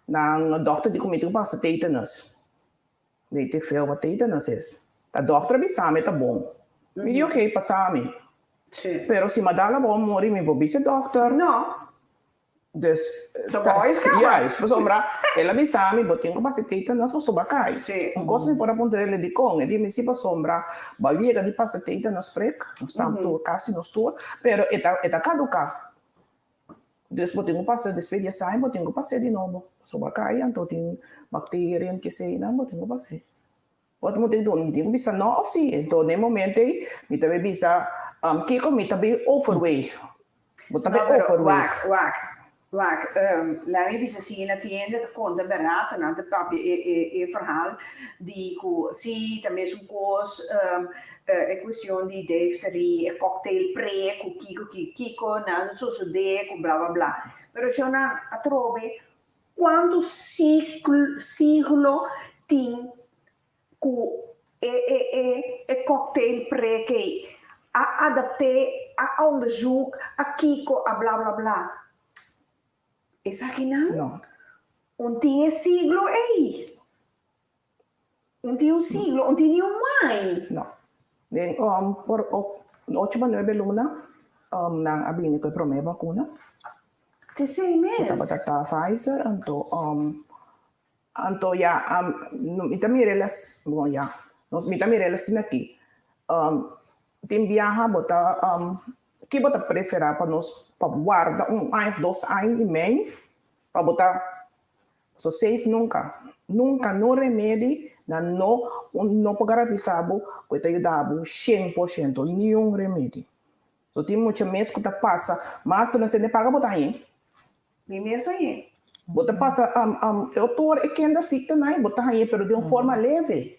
nan dòkter di ku mi tin ku pasa tetanus. Weet ik veel wat tetanus is. Ta dokter a bisa mi ta bon. Mi di oké, pasa mi. Sí. Pero si Madala bo a muri, mi por bisa e dokter. No. Dus, So bo a escapa. Juist, pasobra el a bisa mi, bo tin ku pasa e tetanus pasobra kai. Sí. Un kos mi por a puntra el dikon, e di mi si pasobra bo a yega di pasa tetanus prek, nos ta tur, kasi nos tur, pero e ta e ta kaduká. Dus bo tin ku pasa despues di esei bo tin ku pas'é di nobo. Pasobra kai anto tin bakteria en keseinan bo tin ku pas'é. Bo tin ku tin ku bisa no òf si. Anto den e momento ei mi ta bay bisa kiko mi ta bay overweeg. Bo ta bay overweeg. Wak, wak, wak. Laat mi bisa si na tienda ta konta bèrdat nan ta papia e e e verhaal di ku si ta mesun kos. E cuestion di difterie, e cocktail pre cu kico kico kico nan sosode cu bla bla bla. Pero shownan atrobe cuanto siglo tin cu e e e e cocktail pre key a adapte, a onderzoek, a kico, a bla bla bla. Esakinan No. un tin e siglo ey. Un tin un siglo, un tin ni un wine. No. Den um, por ocho pa nuebe luna um, nan a bini ku e promé bakuna. Te sei mes. Ku tabata ta Pfizer, anto um, anto ya, um, mi ta mira el as, bon ya, nos, mi ta mira el asina aki. Um, tin biaha bo ta, um, ki bo ta preferá pa nos, pa warda un aña of dos aña i mei pa bo ta So safe nunca, nunca no remedi na no no por garantisa bo cu e ta yuda bo 100%, niun remedi. So tin mucha mes cu ta pasa mas na sende paga bo ta hañe. Mi mes hañe. Bo ta pasa e otor e kinderziekte bo ta hañe pero den un forma leve.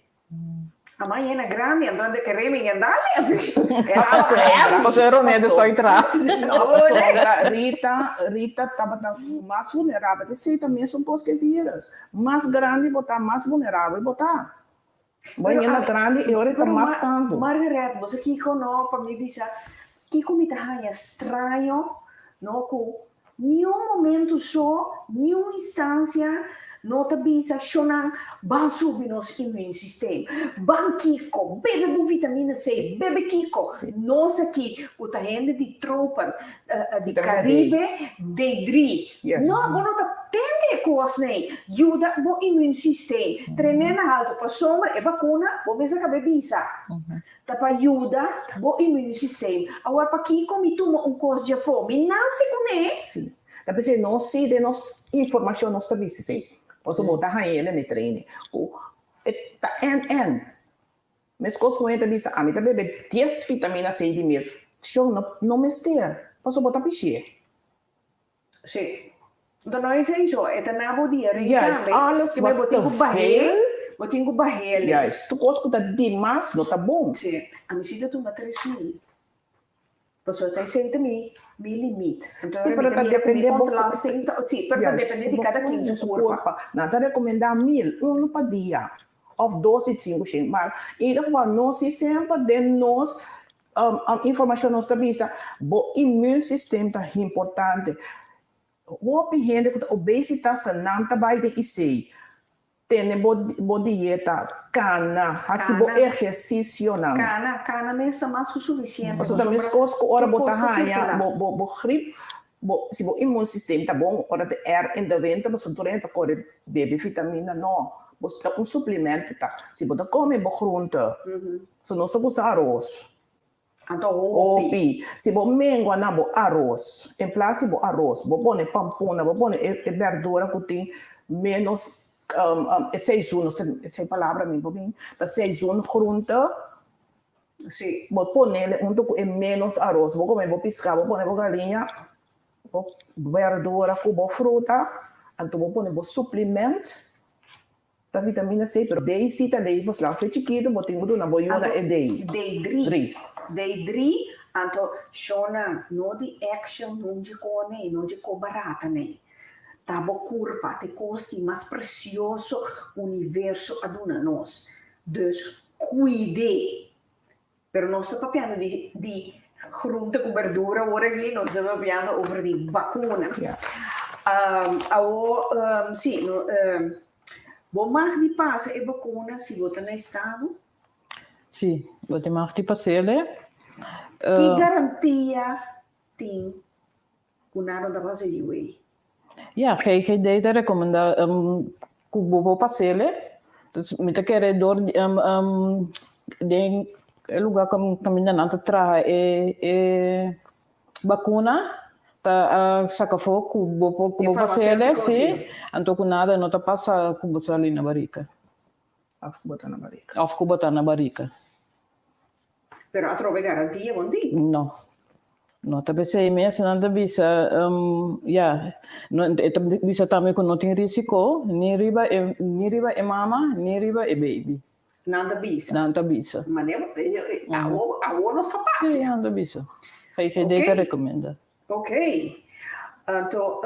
Ama yena grandi, anto de kere mi yenda leve. Pasobra e Roné de stoi tra. No, pasobra Rita, Rita tabata mas vulnerabel. Esei ta mesun kos ke virus. Mas grandi bo ta, mas vulnerabel bo ta. Bo yena grandi e ora e ta mas tantu. Margaret, bo sa kiko no, pa mi bisa, kiko mi ta haña straño, no, ku Niun momento so, niun instancia no ta bisa shonan ban subi nos immuunsysteem, ban kiko, bebe bo vitamina C, bebe kiko. Nos aki ku ta hende di tropen, di Caribe, D3. No, bo no ta tende e kosnan. Yuda bo immuunsysteem, trene na haltu pasobra e bakuna bo mester kabe bisa. Ta pa yuda bo immuunsysteem. Awor pakiko mi tuma un kos djafó? Mi nase kuné. Sí. Ta p'esei nos sí den nos informashon nos ta bisa esei. Pasobra bo ta haña el en e training. Ku e ta en en. Meskos ku hende ta bisa ami ta bebe dies vitamina C di mil. Shon no no mester. Pasobra bo ta pishié. Sí. Enton no esei so, e ta na bo diarrea Juist, tambe. alles Ki bo wat tin te ku bah'é. veel. Bo tin ku bah'el. Juist. Tur kos ku ta dimas no ta bon. Sí. Ami si ta tuma 3000. Pasobra ta esei ta mi mi limit. Anto Sí, ora mi pero ta ta mira ku mi depende bo ontlasting ta, sí, pero ta Juist. depende di Bo kada ken su su kurpa. kurpa. Nan ta rekomendá 1000, unu pa dia òf dos i sinku shen. Maar in ieder geval nos si semper den nos informashon nos ta bisa bo immuunsysteem ta importante. Hopi hende ku ta obesitas ta nan ta bai den isei. Tene bo bo dieta, kana, hasi bo Kana. ehersisionan. Kana, kana mes ta mas ku sufisiente Pasobra ta pasobra meskos ku ora tur bo ta kos ta haña sirkulá. bo bo bo grip, bo si bo immuunsysteem ta bon, ora ta èr in de winter pasobra tur hende ta kore bebe vitamina, no. Bo ta un suplemento ta. Si bo ta kome bo groente, so nos ta gusta aros. Anto hopi. Hopi. Si bo mengua na bo aros, en plas di bo aros, bo pone pampuna, bo pone e e berdura ku tin ménos e seizoen, nos ta esei palabra mi por bin, ta seizoen groente, Sí. bo ponele hunto ku e ménos aros. Bo kome bo piská, bo pone bo galiña, bo berdura ku bo fruta, anto bo pone bo supliment. Ta vitamina C, pero D si ta lei vos laat fe chikito bo tin ku duna bo yuna e D. D dri. D dri, anto shona no di action no dje ko nei, no dje ko barata nei. Ta bo kurpa, ta e kos di mas presioso universo a duna nos. Dus kuid'é. Pero nos ta papiando di di groente ku berdura awor aki, nos ta papiando over di bakuna. Awor si, bo mag di pasa e bakuna si bo ta na estado? Si, bo tin mag di pas'el. Ki garantia tin ku nan no ta pasa di wey? Ya, GGD ta rekomendá ku bo por pas'el. Dus mi ta kere dor di den e lugá kaminda nan ta traha e e bakuna ta a saka afó ku bo por ku bo pas'el, si, anto ku nada no ta pasa ku bo sali na barika. Òf ku bo ta na barika. Òf ku bo ta na barika. Pero atrobe garantia bon tin? No. No ta p'esei mes nan ta bisa, ya, no e ta bisa tambe ku no tin risiko ni riba e ni riba e mama ni riba e baby. Nan ta bisa? Nan ta bisa. Mane awo awo nos ta papia. Si, nan ta bisa. GGD ta rekomenda. Ok. Anto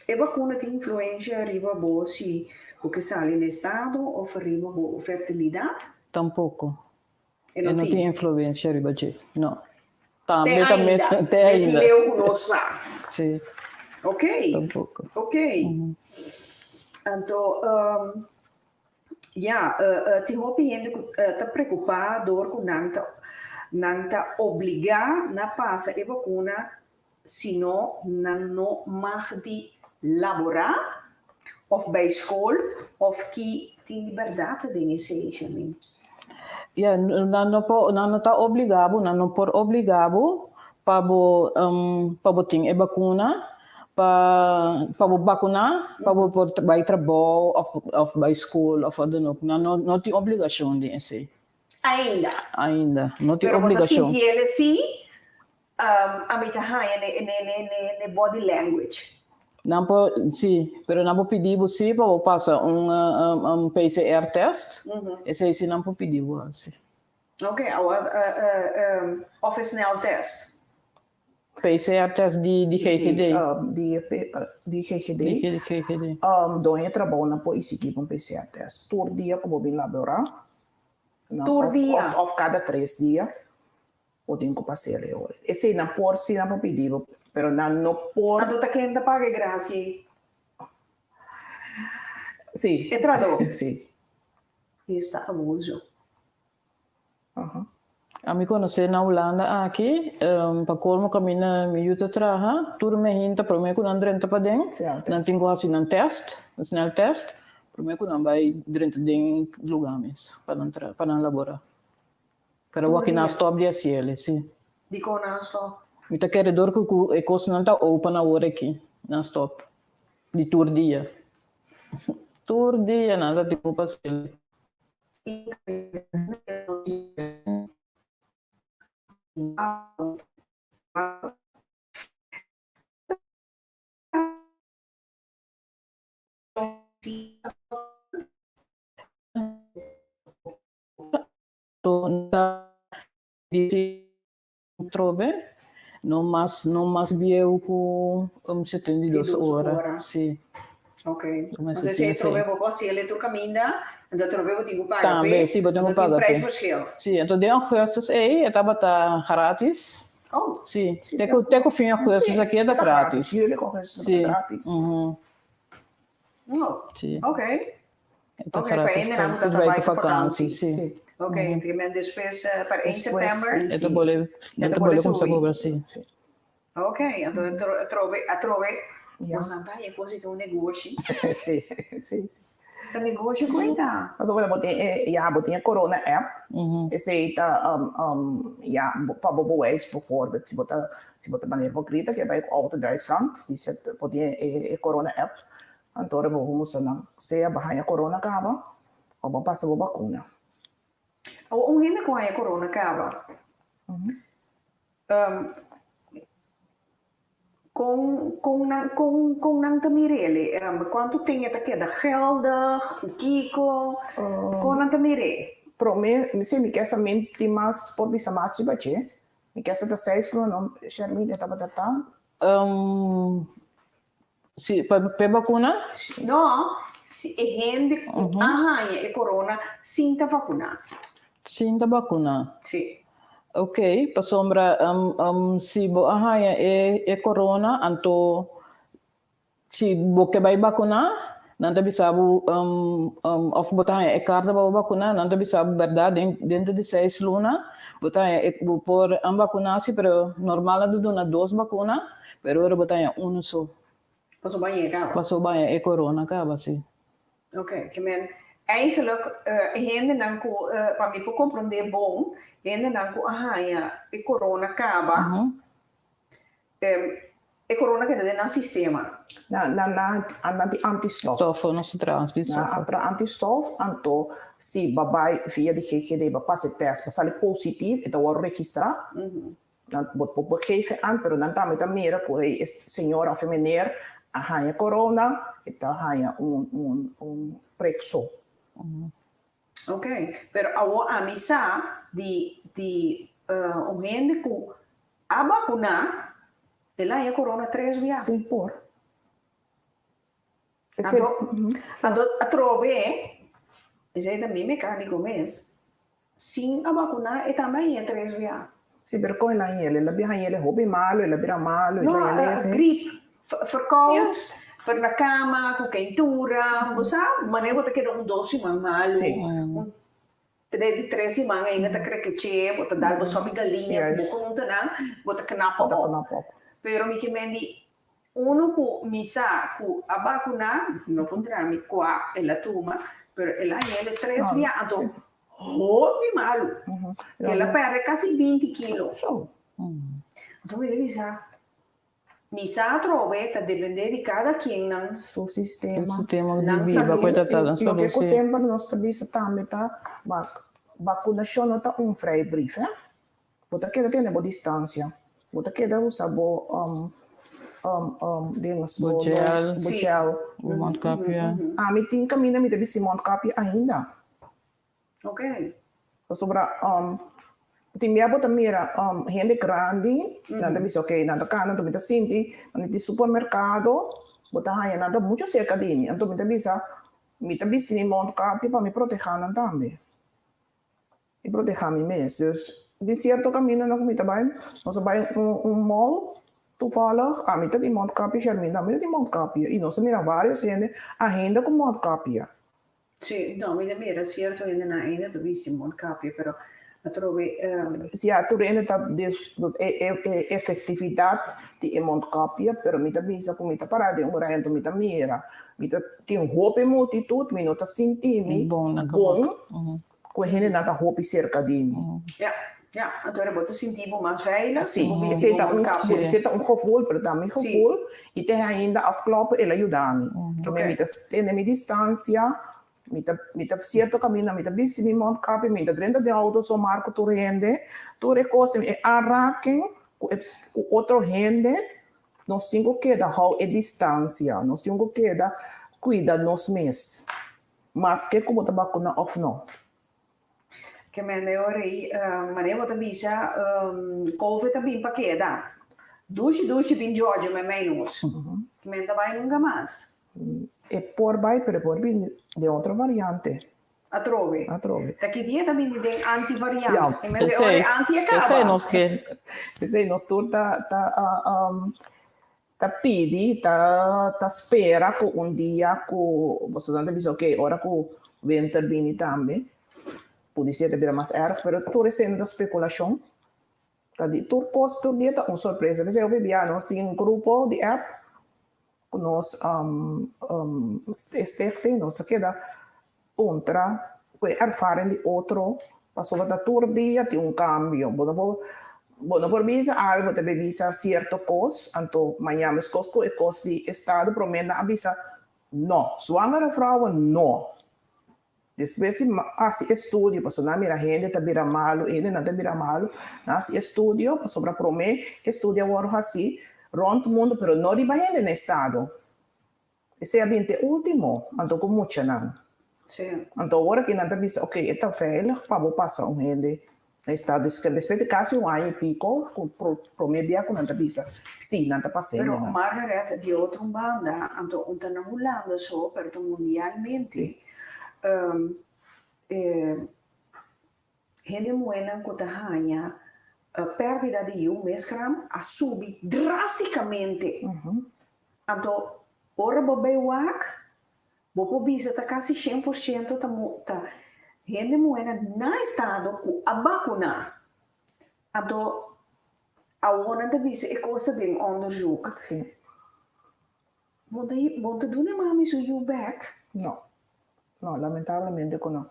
e bakuna tin influensha riba bo si bo ke sali na estado of riba bo fertilidat? Tampoko. E E no no tin tin. influensha riba dje, no. Te Tambe ta mes, ainda. te Mes ainda. leu ku nos sa. Si. Ok. Tampoko. Ok. Anto, ya, tin hopi hende ku ta preokupá dor ku nan ta nan ta obligá na pasa e bakuna sino nan no mag di laborá of bai skol of ki tin di bèrdat den esei, Shermin? Ya, nan no por, nan no ta obligá bo, nan no por obligá bo pa bo pa bo tin e bakuna, pa pa bo bakuná, pa bo por bai trabou of of bai skol of wat dan ook. Nan no no tin obligashon den esei. Ainda. Ainda, no tin Pero bo ta obligashon. sinti el si Ami ta haña ne body language. Nan por, sí, pero nan por pidi bo sí pa bo pasa un PCR test. Esei sí nan por pidi bo hasi. Ok, awor of e snel test? PCR test di GGD. Di GGD. Di GGD. Doña trabou nan por isigí bo un PCR test tur dia ku bo bin laborá. Tur dia? Of kada tres dia. Bo tin ku pas'el e ora. Esei nan por si nan por pidi bo, pero nan no por. Anto ta ken ta paga e gracia ei? Si. E tradó? Si. Esei ta abuso. Aha. Ami konosé na Hulanda aki, pa kolmo kaminda mi yu ta traha, tur mehinta promé ku nan drenta paden, nan tin ku hasi nan tèst, nan snel tèst, promé ku nan bai drenta den lugá mes pa nan traha, pa nan laborá. Pero Tur wak nan dia. stop di hasiel, si. Dikon nan stop? Mi ta kere dor ku ku e kosnan ta open awor aki, nan stop. Di tur dia. Tur dia nan ta tin ku hasiel. Di trobe, no mas no mas bieu ku 72 ora. Si. Ok. Entonces si trobe bo por hasiel tur kaminda, entonces trobe bo tin ku paga p'e. Tambe, si, bo tin ku paga p'e. Entonces tin prijsverschil. Si, entonces den augustus ei e tabata gratis. Oh. Si, te ku te ku fin augustus aki e ta gratis. Juli ku augustus e ta gratis. Oh, Si. ok. E ta Ok, pa gratis hendenan ku pa ta tur bai bai ku ku vakansi. vakansi, si. Si. Ok, men despues pa 1 Despues, september. si. E ta bole, E e ta ta bole bole kumsa subi. kobra, si. Si. Ok, anto atrobe, atrobe, Ja. boso ta haña kos di ta un negoshi. Sí, sí, sí. Ta negoshi ku e ta. Pasobra bo tin e, ya, bo tin e corona app, esei ta, ya, pa bo bewijs bijvoorbeeld, si bo ta, si bo ta manera bo grita ke bai ku auto Duitsland, di set bo tin e corona app, anto ora bo por mustra nan sea bo haña corona kaba o bo pasa bo bakuna. Awor un hende ku haña corona kaba, Kon kon nan kon kon nan ta mir'é? Kuantu ten e ta keda geldig? Ku kiko? Kon nan ta mir'é? Promé, mi si mi ke sa mi tin mas por bisa mas riba dje. Mi ke sa ta seis luna no, Shermita tabata ta. Si, pa p'e bakuna? No, si e hende ku a haña e corona sin ta vakuná. Sin ta bakuná? Si. Ok, pasobra si bo a haña e e corona anto si bo ke bai bakuná nan ta bisa bo òf bo ta haña e karta pa bo bakuná nan ta bisa bo bèrdat den denter di seis luna bo ta haña e bo por bakuná si pero normal nan ta duna dos bakuna. Pero ora bo ta haña unu so. Paso baña e kaba. Paso baña e corona kaba, si. Ok, ke men eigenlijk e hendenan ku, pa mi por komprondé bon, hendenan ku a haña e corona kaba, e corona keda den nan sistema. Nan nan nan nan tin antistof. Stof, nos ta traha antistof. Nan a traha antistof, anto si bo bai via di GGD bo pasa e tèst, bo sali positief, e ta wòrdu registrá. Nan bo por geef e an, pero nan tambe ta mira ku hey e señora of e meneer a haña corona, e ta haña un un un prek so. Ok, pero awor ami sa di di un hende ku a bakuná, el a haña corona tres bia. Sí, por. Anto, anto atrobe, esei ta mi mecanico mes, sin a vacuna e tambe a haña tres bia. Si, pero con el a haña el? El a bira haña el hopi malo, el a bira malo, el a No, haña leve. griep, verkoud, pero na cama, cu keintura, bo sa, manera bo ta keda un dos siman malo, un di tres siman ainda ta krekeche, bo ta dal bo sopi galiña cu bo conuntanan, bo ta knap op. Pero mi ke men di Unu ku mi sa ku a bakuná, no puntra mi kua el a tuma, pero el a hende tres bia, anto hopi malu, ku el a pèrdè kasi binti kilo. Anto mi ta bisa, mi sa atrobe ta dependé di kada ken nan Su sistema. Sistema di Nan biba salú. ku e ta ta nan salú, Loke ku si. semper nos ta bisa tambe ta, bakunashon no ta un vrijbrief, hè. Bo ta keda tene bo distancia. Bo ta keda usa bo dings, Bo gel. bo gel. Bo mondkapje. Ami tin caminda mi ta bisti mondkapje ainda. Ok. Pasobra tin bia bo ta mira hende grandi, nan ta bisa ok, nan ta cana, anto mi ta sinti, mi tin supermercado, bo ta haya nan ta mucho cerca di mi, anto mi ta bisa, mi ta bisti mi mondkapje pa mi proteha nan tambe. I protehá mi mes. Dus, di sierto kamindanan ku mi ta bai, nos a bai un un mall, toevallig, ami ta tin mondkapje, Shermin tambe ta tin mondkapje, i nos a mira vários hende ainda ku mondkapje. Sí, no, mi ta mira sierto hendenan ainda ta bisti mondkapje, pero atrobe. Sí, ya, tur hende ta des e e e efektividat di e mondkapje, pero mi ta bisa ku mi ta pará den un rei anto mi ta mira, mi ta tin hopi multitut, mi no ta sinti mi Bon na bon. kabot. Ku e hendenan ta hopi serka di mi. Ja, ja. Anto bo ta sinti bo mas veilig Si, bo bisti esei bo ta un, mondkapje. esei ta un gevoel, pero ta mi Si. gevoel i te ainda afkloppen el a yuda mi. Oké. Mi ta tene mi distansia, mi ta mi ta sierto kaminda mi ta bisti mi mondkapje, mi ta drenta den outo somar ku tur hende, tur e kos e aanraking ku e ku otro hende, nos tin ku keda hou e distansia, nos tin ku keda kuida nos mes. Maske ku bo ta bakuna òf no. Ke men e ora ei, manera bo ta bisa, Covid a bin pa keda. Dushi dushi bin Georgia meimei nos. Ke men ta bai nunka mas. E por bai, pero e por bin den otro variante. Atrobe. Atrobe. Ta ki dia ta bini den anti-variant? Ja. E men de ora e anti a kaba. Esei nos ke. Esei nos tur ta ta ta pidi, ta ta spera ku un dia ku bosonan ta bisa ok ora ku winter bini tambe pudi ser ta bira mas erg pero tur esei no ta spekulashon. Ta di tur kos tur dia ta un sorpresa. P'esei hopi bia nos tin un grupo di app ku nos stichting, nos ta keda puntra ku e ervaring di otro pasobra ta tur dia tin un kambio. Bo no por bo no por bisa awe bo ta bay bisa sierto kos anto maña meskos ku e kos di estado prome nan a bisa no, zwangere vrouwen no. Despues di hasi estudio, pasobra nan mira hende ta bira malu, hendenan ta bira malu, nan hasi estudio, pasobra promé estudio a wòrdu hasí rònt mundu, pero no riba hende na estado. Esei a bin te último, anto ku muchanan. Anto awor aki nan ta bisa, ok, e ta veilig pa bo pasa un hende na estado. Despues di kasi un aña i piko, ku promé bia ku nan ta bisa, sí, nan ta pasa Pero hendenan. Margaret, di otro un banda, anto un ta na Hulanda so, pero ta mundialmente. E hende muhénan ku ta haña pèrdida di yu mesgram a subi drásticamente. Anto ora bo bai wak, Bo por bisa ta kasi 100% ta ta hende muhénan na estado ku a bakuná. Anto awor nan ta bisa e kos ta den onderzoek. Sí. Bo ta bo ta duna e mami su yu bèk? No. No, lamentablemente ku no.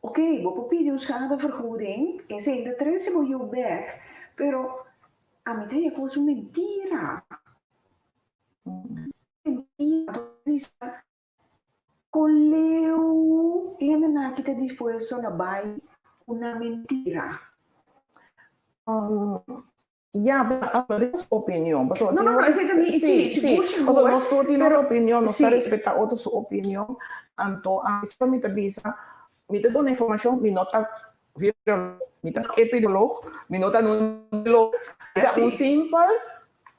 Ok, bo por pidi un schadevergoeding, esei ta trese bo yu bèk, pero ami ta haña kos un mentira. Bisa con leu hendenan aki ta dispuesto na bai cu nan mentira. Ya, pero riba su opinion. No, no, no, esei ta mi, sí, sigur, sigur. Pasobra nos tur tin nos opinion, nos ta respeta otro su opinion. Anto, ami semper mi ta bisa, mi ta duna informacion, mi no ta viroloog, mi ta epidemioloog, mi no ta nutrioloog, mi ta un simpel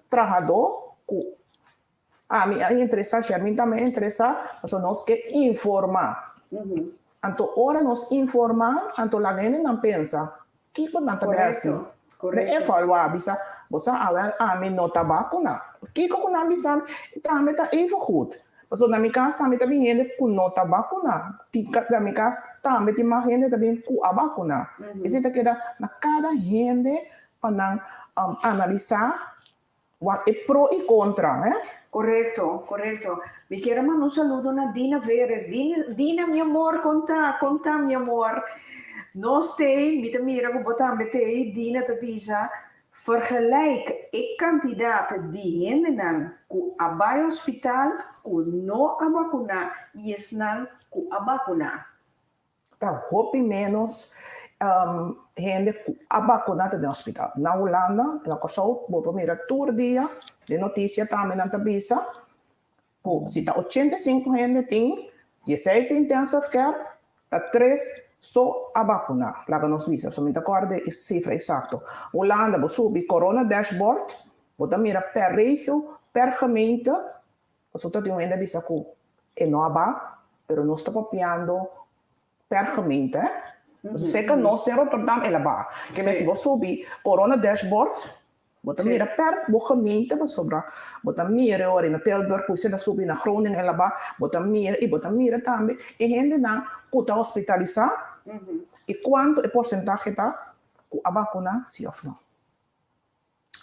trahadó ku ami a interesá, Shermin tambe a interesá, pasobra nos ke informá. Anto ora nos informá, anto laga hendenan pensa, kiko nan ta bai hasi? Bai evaluá, bisa, bo sa awel ami no ta bakuná. Kiko ku nan bisa mi tambe ta even goed. Pasobra na mi kas tambe ta bin hende ku no ta bakuná. Na mi kas tambe tin mas hende ta bin ku a bakuná. Esei ta keda na kada hende pa nan analisá wak e pro i kontra, hè. Korekto, korekto. Mi kier a manda un saludo na Dina Veres. Dina, Dina mi amor, kon ta? Kon ta mi amor? Nos t'ei, mi ta mira ku bo tambe t'ei. Dina ta bisa, Vergelijk e kantidat di hendenan ku a bai hospital ku no a bakuná i esnan ku a bakuná. Ta hopi ménos hende ku a bakuná ta den hospital. Na Hulanda, na Kòrsou, bo por mira tur dia den notisia tambe nan ta bisa ku si ta 85 hende tin 16 den intensive care, ta tres so a bakuná. Laga nos bisa, pasobra mi ta kòrda e sifra eksakto. Hulanda, bo subi corona dashboard, bo ta mira per regio, per gemeente, Pasobra ta tin un hende a bisa ku e no a ba, pero nos ta papiando per gemeente. Pasobra seka nos den Rotterdam el a ba. Ke men si bo subi corona dashboard, bo ta mira per bo gemeente pasobra bo ta mira e ora na Tilburg ku esei ta subi, na Groningen el a ba, bo ta mira i bo ta mira tambe e hendenan ku ta hospitalisá i kuantu e porsentahe ta ku a bakuna si òf no.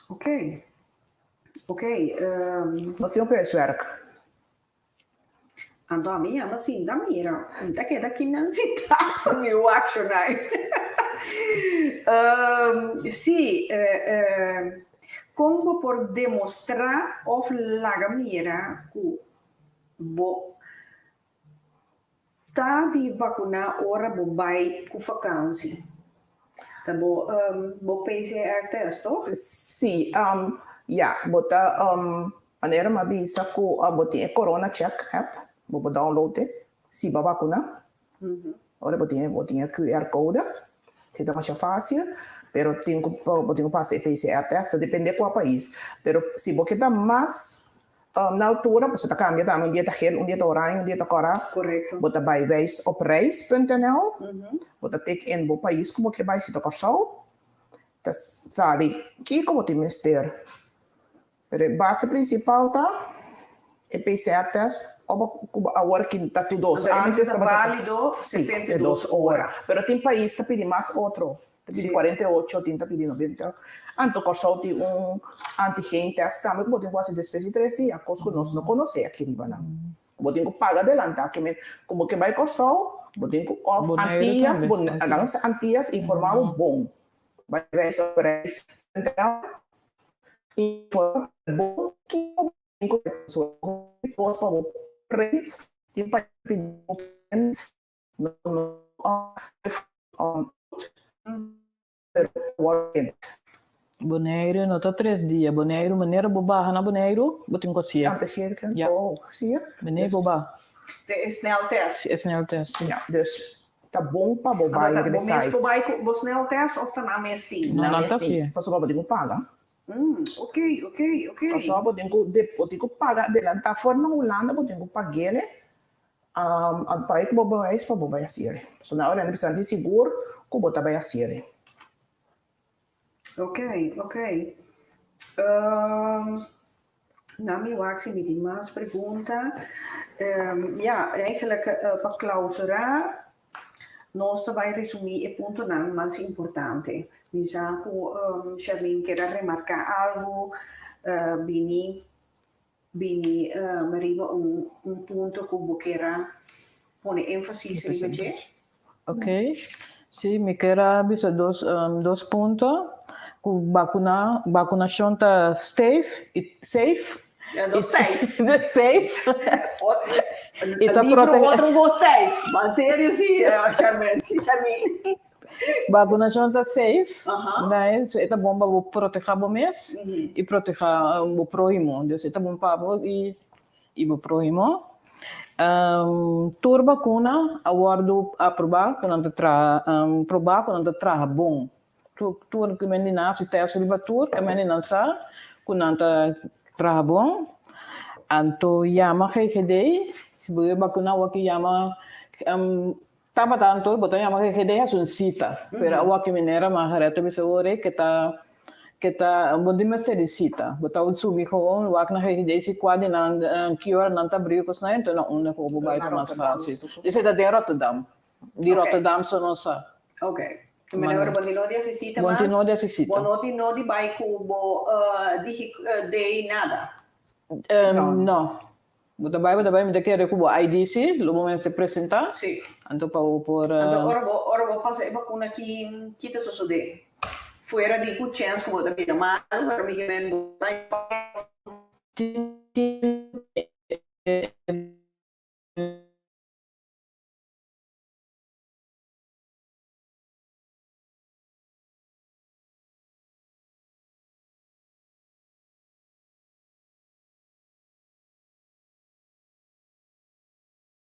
Ok, ok. Um, Nos tin un huiswerk. Anto a mi yama sinta mira, mi ta keda kinan sintá pa mi wak shonai. Um, sí, eh, eh, kon bo por demostrá òf laga mira ku bo Ta di bakuná ora bo bai ku fakansi. Ta bo bo PCR test toch? Sí, ya. Bo ta manera mi a bisa ku bo tin e Corona Check app, bo por download e si bo a bakuná. Ora bo tin bo tin e QR code, si ta masha fácil, pero tin ku bo tin ku pasa e PCR test, ta depende kua pais. Pero si bo ke ta mas na altura, pasobra ta kambia tambe, un dia ta gel, un dia ta oranje, un dia ta kòrá. Korekto. Bo ta bai wijsopreis.nl, bo ta tik in bo pais ku bo ke bai, si ta Kòrsou, ta sali kiko bo tin mester. Pero e base principal ta e PCR test of cu awor ki ta tur dos. Anto e Antes mester ta tabata válido sí, 72 72 ora. ora. Pero tin pais ta pidi mas otro. Ta pidi Sí. 48, tin ta pidi 90. Anto Kòrsou tin un antigen test tambe cu bo tin cu haci despues di tres dia, cos cu nos no conoce aki riba nan. Bo tin cu paga adelanta, ke men cu bo ke bay Kòrsou, bo tin cu of Boneiru Antillas, tambe. Bone, Antillas informa bo bon. Bay reis op reis i for bo kiko bo tin ku hopi kos pa bo print tin pa pidi bo print no no pero bo print. Boneiru no ta tres dia Boneiru manera bo baha na Boneiru bo tin ku hasié. Antegeerken Ya. oh si Manera bo baha. Te e sneltest. Si e sneltest si. Ya dus Ta bon pa bo bai Anto ta riba bo e mes site. por bai ku bo sneltest of ta nan mes tin? No, Nan nan mes ta tin. hasié. Pasobra bo tin ku paga. Mm, ok, ok, ok. Pasobra bo tin ku de bo tin ku paga adelantá for na Hulanda bo tin ku pag'el um pa e ku bo bewijs pa bo bai hasiel. Pasobra nan ora nan bisa nan tin sigur ku bo ta bai hasiel. Ok, ok. Um, Na mi wak si mi tin mas pregunta. Ya, eigenlijk pa klausurá nos ta bai resumí e puntonan mas importante. Mi sa ku Sherlyn kier a remarká algu, bini bini riba un un punto ku bo kier a pone énfasis riba dje. Ok, si mi kier a bisa dos dos punto ku bakuna bakunashon ta steif i safe. Ja, no stijf. Safe. I ta Libro prote otro go stijf. Maar serio si, Charmaine. Charmaine. Bakunashon ta safe. Aha. Nee, so e ta bon pa bo proteha bo mes i proteha bo prohimo. Dus e ta bon pa bo i i bo prohimo. Tur bakuna a wòrdu aprobá ku nan ta traha probá ku nan ta traha bon. Tur tur ku men di nan hasi tèst riba tur ku men di nan sa ku nan ta traha bon. Anto yama GGD si bo yu bakuna awor ki yama tabata anto bo ta yama GGD hasi un sita pero awor ki manera Margaretha bisa awor ke ta Ke ta bo di mester di sita. Bo ta subi gewoon wak na GGD si kua di nan ki ora nan ta abri kos nan enton na unda ku bo bai ta mas fasil. Esei ta den Rotterdam. Di Rotterdam so nos sa. Ok. Meneer bo tin no di hasi sita mas. Bo tin no di hasi sita. Bo no tin no di bai ku bo DigiD nada. No. Bo ta bai, bo ta bai, mi ta kere ku bo ID si, lo bo mester presentá. Si. Anto pa bo por. Anto ora bo, ora bo pasa e bakuna ki, ki ta sosodé? Fuera di ku chèns ku bo ta bira malu, pero mi ke men bo ta.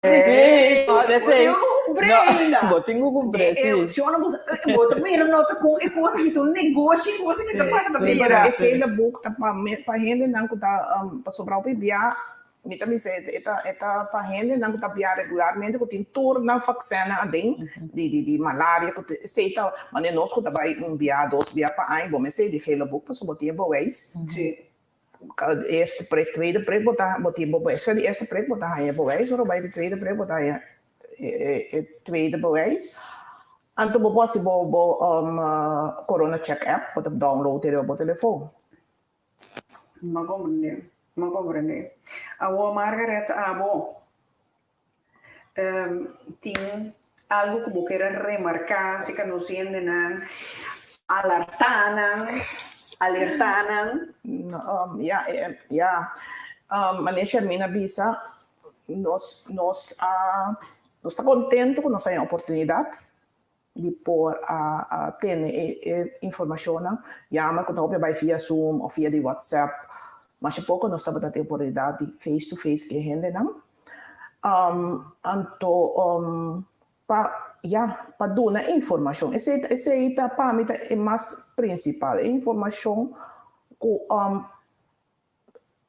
Bo tin ku kumpr'é, si. Si ora bo bo ta mira no ta kon e kos aki ta un negoshi kos aki ta para ta bira. E gele boek ta pa pa hendenan ku ta pasobra hopi bia mi ta bisa e ta e ta pa hendenan ku ta bia regularmente ku tin tur nan vaksinnan aden di di di malaria ku esei ta manera nos ku ta bai un bia dos bia pa aña bo mester di gele boek pasobra bo tin e bewijs. Eerste prik, tweede prik bo ta bo tin bo bewijs. Di eerste prik bo ta haña e bewijs, ora bo bai di tweede prik bo ta haña e tweede bewijs. Anto bo por hasi bo bo corona check app, bo ta download e riba bo telefon. M'a comprende, m'a comprende. Awor Margaret abo tin algo ku bo kier a remarká aserka nos hendenan, alertá nan, alertá nan? Ya, ya. Manera Shermina a bisa, nos nos a nos ta kontentu ku nos a haña oportunidat di por a tene e informashonnan. Yama ku ta hopi a bai via Zoom òf via di WhatsApp. Masha poko nos tabata tin oportunidat di face to face ku e hendenan. Anto pa ya, pa duna informashon. Esei esei ta pa mi ta e mas prinsipal, e informashon ku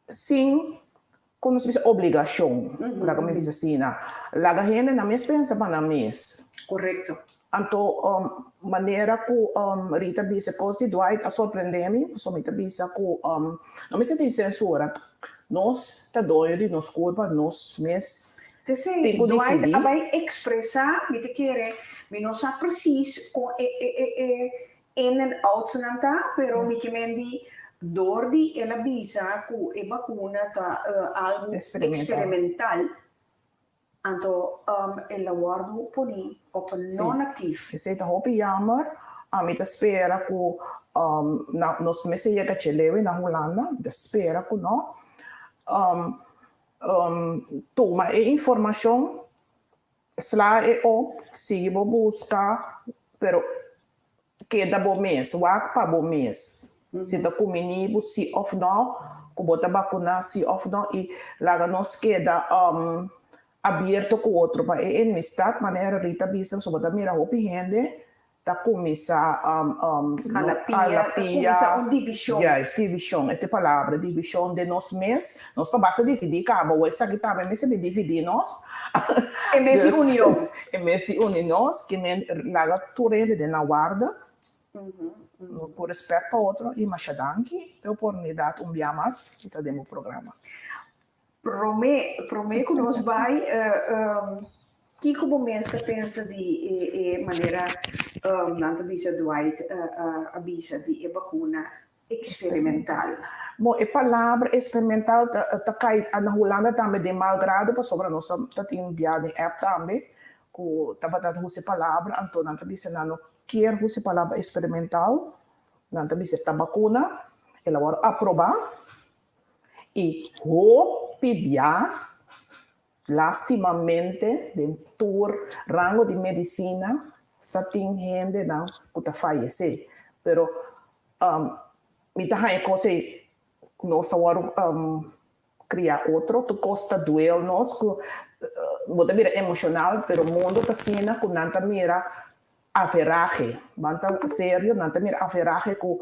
sin ku nos bisa obligashon, laga mi bisa asina. Laga hende nan mes pensa pa nan mes. Korekto. Anto manera ku Rita bisa e kos di Dwight a sorprende mi, pasobra mi ta bisa ku no mester tin sensura. Nos ta doño di nos kurpa, nos mes T'esei, tin ku Dwight disidí. a bai ekspresá, mi ta kere, mi no sa presis kon e e e e in en outsnan ta, pero mi ke men di dor di el a bisa ku e bakuna ta algu Eksperimental. eksperimental, anto el a wòrdu poní op non-aktief. Esei ta hopi jammer. Ami ta spera ku na nos mester yega chelewe na Hulanda, mi ta spera ku no. Tuma e informashon, sla e op, sigui bo buska, pero Keda bo mes, wak pa bo mes si ta kumini bo si of no, ku bo ta bakuná si of no i laga nos keda abierto ku otro pa e enemistad manera Rita bisa pasobra bo ta mira hopi hende ta kuminsá Hala pia, ta kuminsá un divishon. Juist, divishon, esta e palabra, divishon den nos mes. Nos ta basta dividí kaba, awor esaki tambe mester bin dividí nos. En bes di union. En bes di uni nos, ke men laga tur hende den nan warda, ku respèt pa otro i masha danki p'e oportunidat un bia mas di ta den bo programa. Promé, promé ku nos bai, kiko bo mes ta pensa di e e manera nan ta bisa Dwight a bisa di e bakuna Experimental. Bon, e palabra experimental ta ta kai na Hulanda tambe den mal grado pasobra nos ta tin bia den app tambe ku tabata ta usa e palabra anto nan ta bisa nan no kier usa e palabra experimental, nan ta bisa ta bakuna, el a wòrdu aprobá i hopi bia Lastimamente den tur rango di medicina sa tin hendenan cu ta fayece, pero mi ta haña cos ey nos a worde cria otro, tur cos ta duel nos cu bo ta bira emocional, pero mundo ta asina cu nan ta mira averahe, ban ta serio nan ta mira averahe cu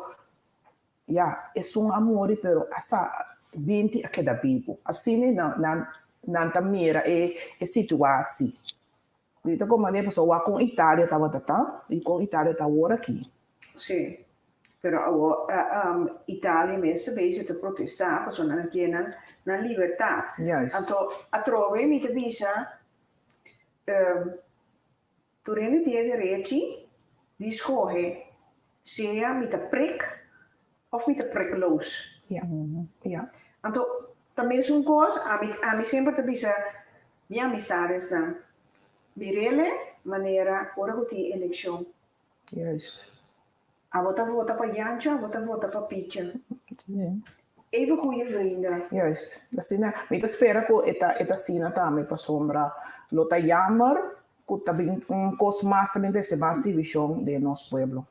Ya, esun a muri pero a sa binti a keda bibu. Asina nan nan nan ta mira e e situatie. Mi ta komprende pasobra wak kon Italia tabata ta i kon Italia ta awor aki. Sí, pero awor Italia mes ta bezig ta protesta pasobra nan kier nan nan libertad. Juist. Anto atrobe mi ta bisa Tur hende tin e derechi di skohe sea mi ta prik of mi ta prikloos. Ja, ja. Anto ta mesun kos, ami ami semper ta bisa mi amistadesnan, mirele manera ora ku tin elekshon. Juist. Abo ta vota pa Jancha, abo ta vota pa Picha. Even goeie vrienden. Juist. Asina, mi ta spera ku e ta e ta asina tambe pasobra lo ta jammer ku ta bin un kos mas ta bin trese mas divishon den nos pueblo.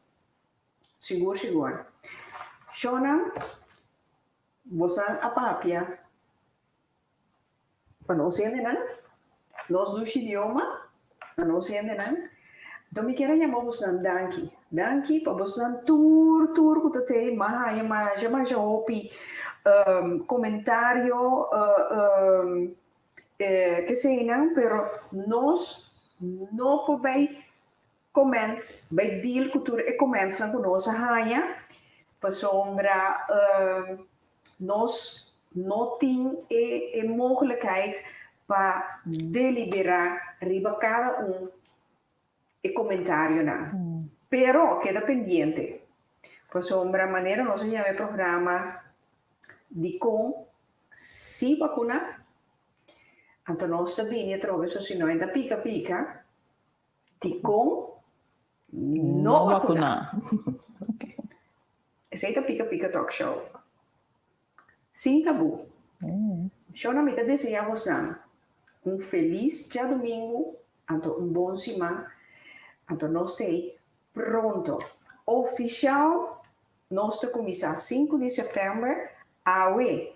Sigur sigur. Shona, bosan a papia Pa nos hendenan, nos dushi idioma, pa nos hendenan. Anto mi kier a yama bosnan danki. Danki pa bosnan tur tur ku ta tei m'a haña masha masha hopi komentario keseinan, pero nos no por bai Comments, Bai deal ku tur e commentsnan ku nos a haña pasobra nos no tin e e mogelijkheid pa deliberá riba kada un e comentarionan. Pero keda pendiente pasobra manera nos a yama e programa Dikon si bakuna? Anto nos ta bini atrobe so si no e ta pika pika. Dikon no vakuná? Esei ta Pika Pika Talk Show. Sin tabú. Shona mi ta deseá bosnan un felis djadumingu anto un bon siman. Anto nos ta ei pronto. Ofishal nos ta kuminsá sinku di sèptèmber awe.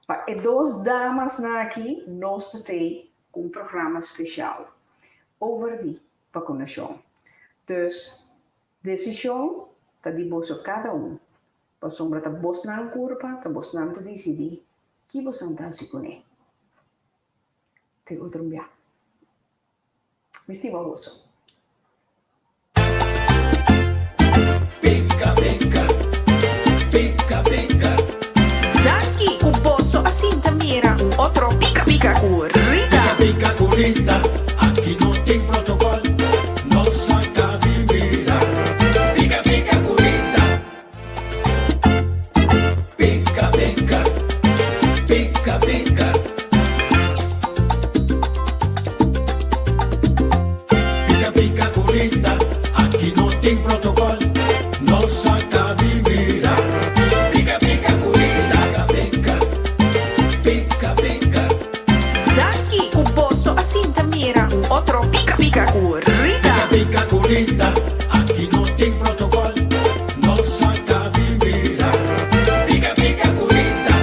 Pa e dos damasnan aki nos ta tei ku un programa spesial over di. vakunashon. Dus, desishon ta di boso kada un, pasobra ta bosnan kurpa, ta bosnan ta disidí ki bosnan ta hasi kuné. Te otro bia. Mi stima boso. Pica pica, pica pica. Danki ku boso a sinta mira un otro Pika Pika ku Rita. Pica pica cu Rita, aki no tin protocol, nos a cabi mira. Pica pica cu Rita. Pica pica, pica pica. Pica pica cu Rita, aki no tin protocol, nos a cabi mira. Pica pica cu Rita, pica pica, pica. Danki ku boso a sinta mira un otro Pika Pika ku Rita. Pica pica cu Rita, aki no tin protocol, nos a cabi mira. Pica pica cu Rita.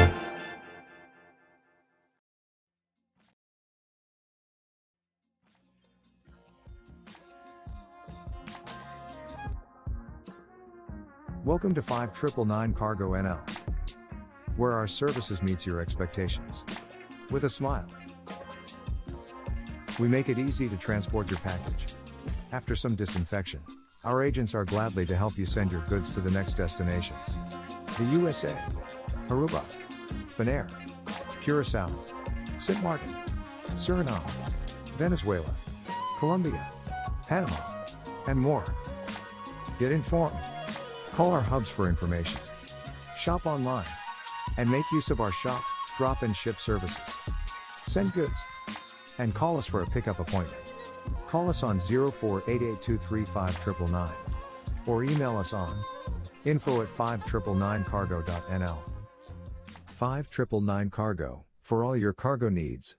Welcome to 5999 Cargo NL, where our services meets your expectations. With a smile. We make it easy to transport your package. After some disinfection, our agents are gladly to help you send your goods to the next destinations. The USA, Aruba, Bonaire, Curacao, St. Martin, Suriname, Venezuela, Colombia, Panama, and more. Get informed. Call our hubs for information. Shop online. And make use of our shop, drop, and ship services. Send goods. And call us for a pickup appointment. Call us on 0488235999 or email us on info at 5999cargo.nl. 5999 Cargo, for all your cargo needs.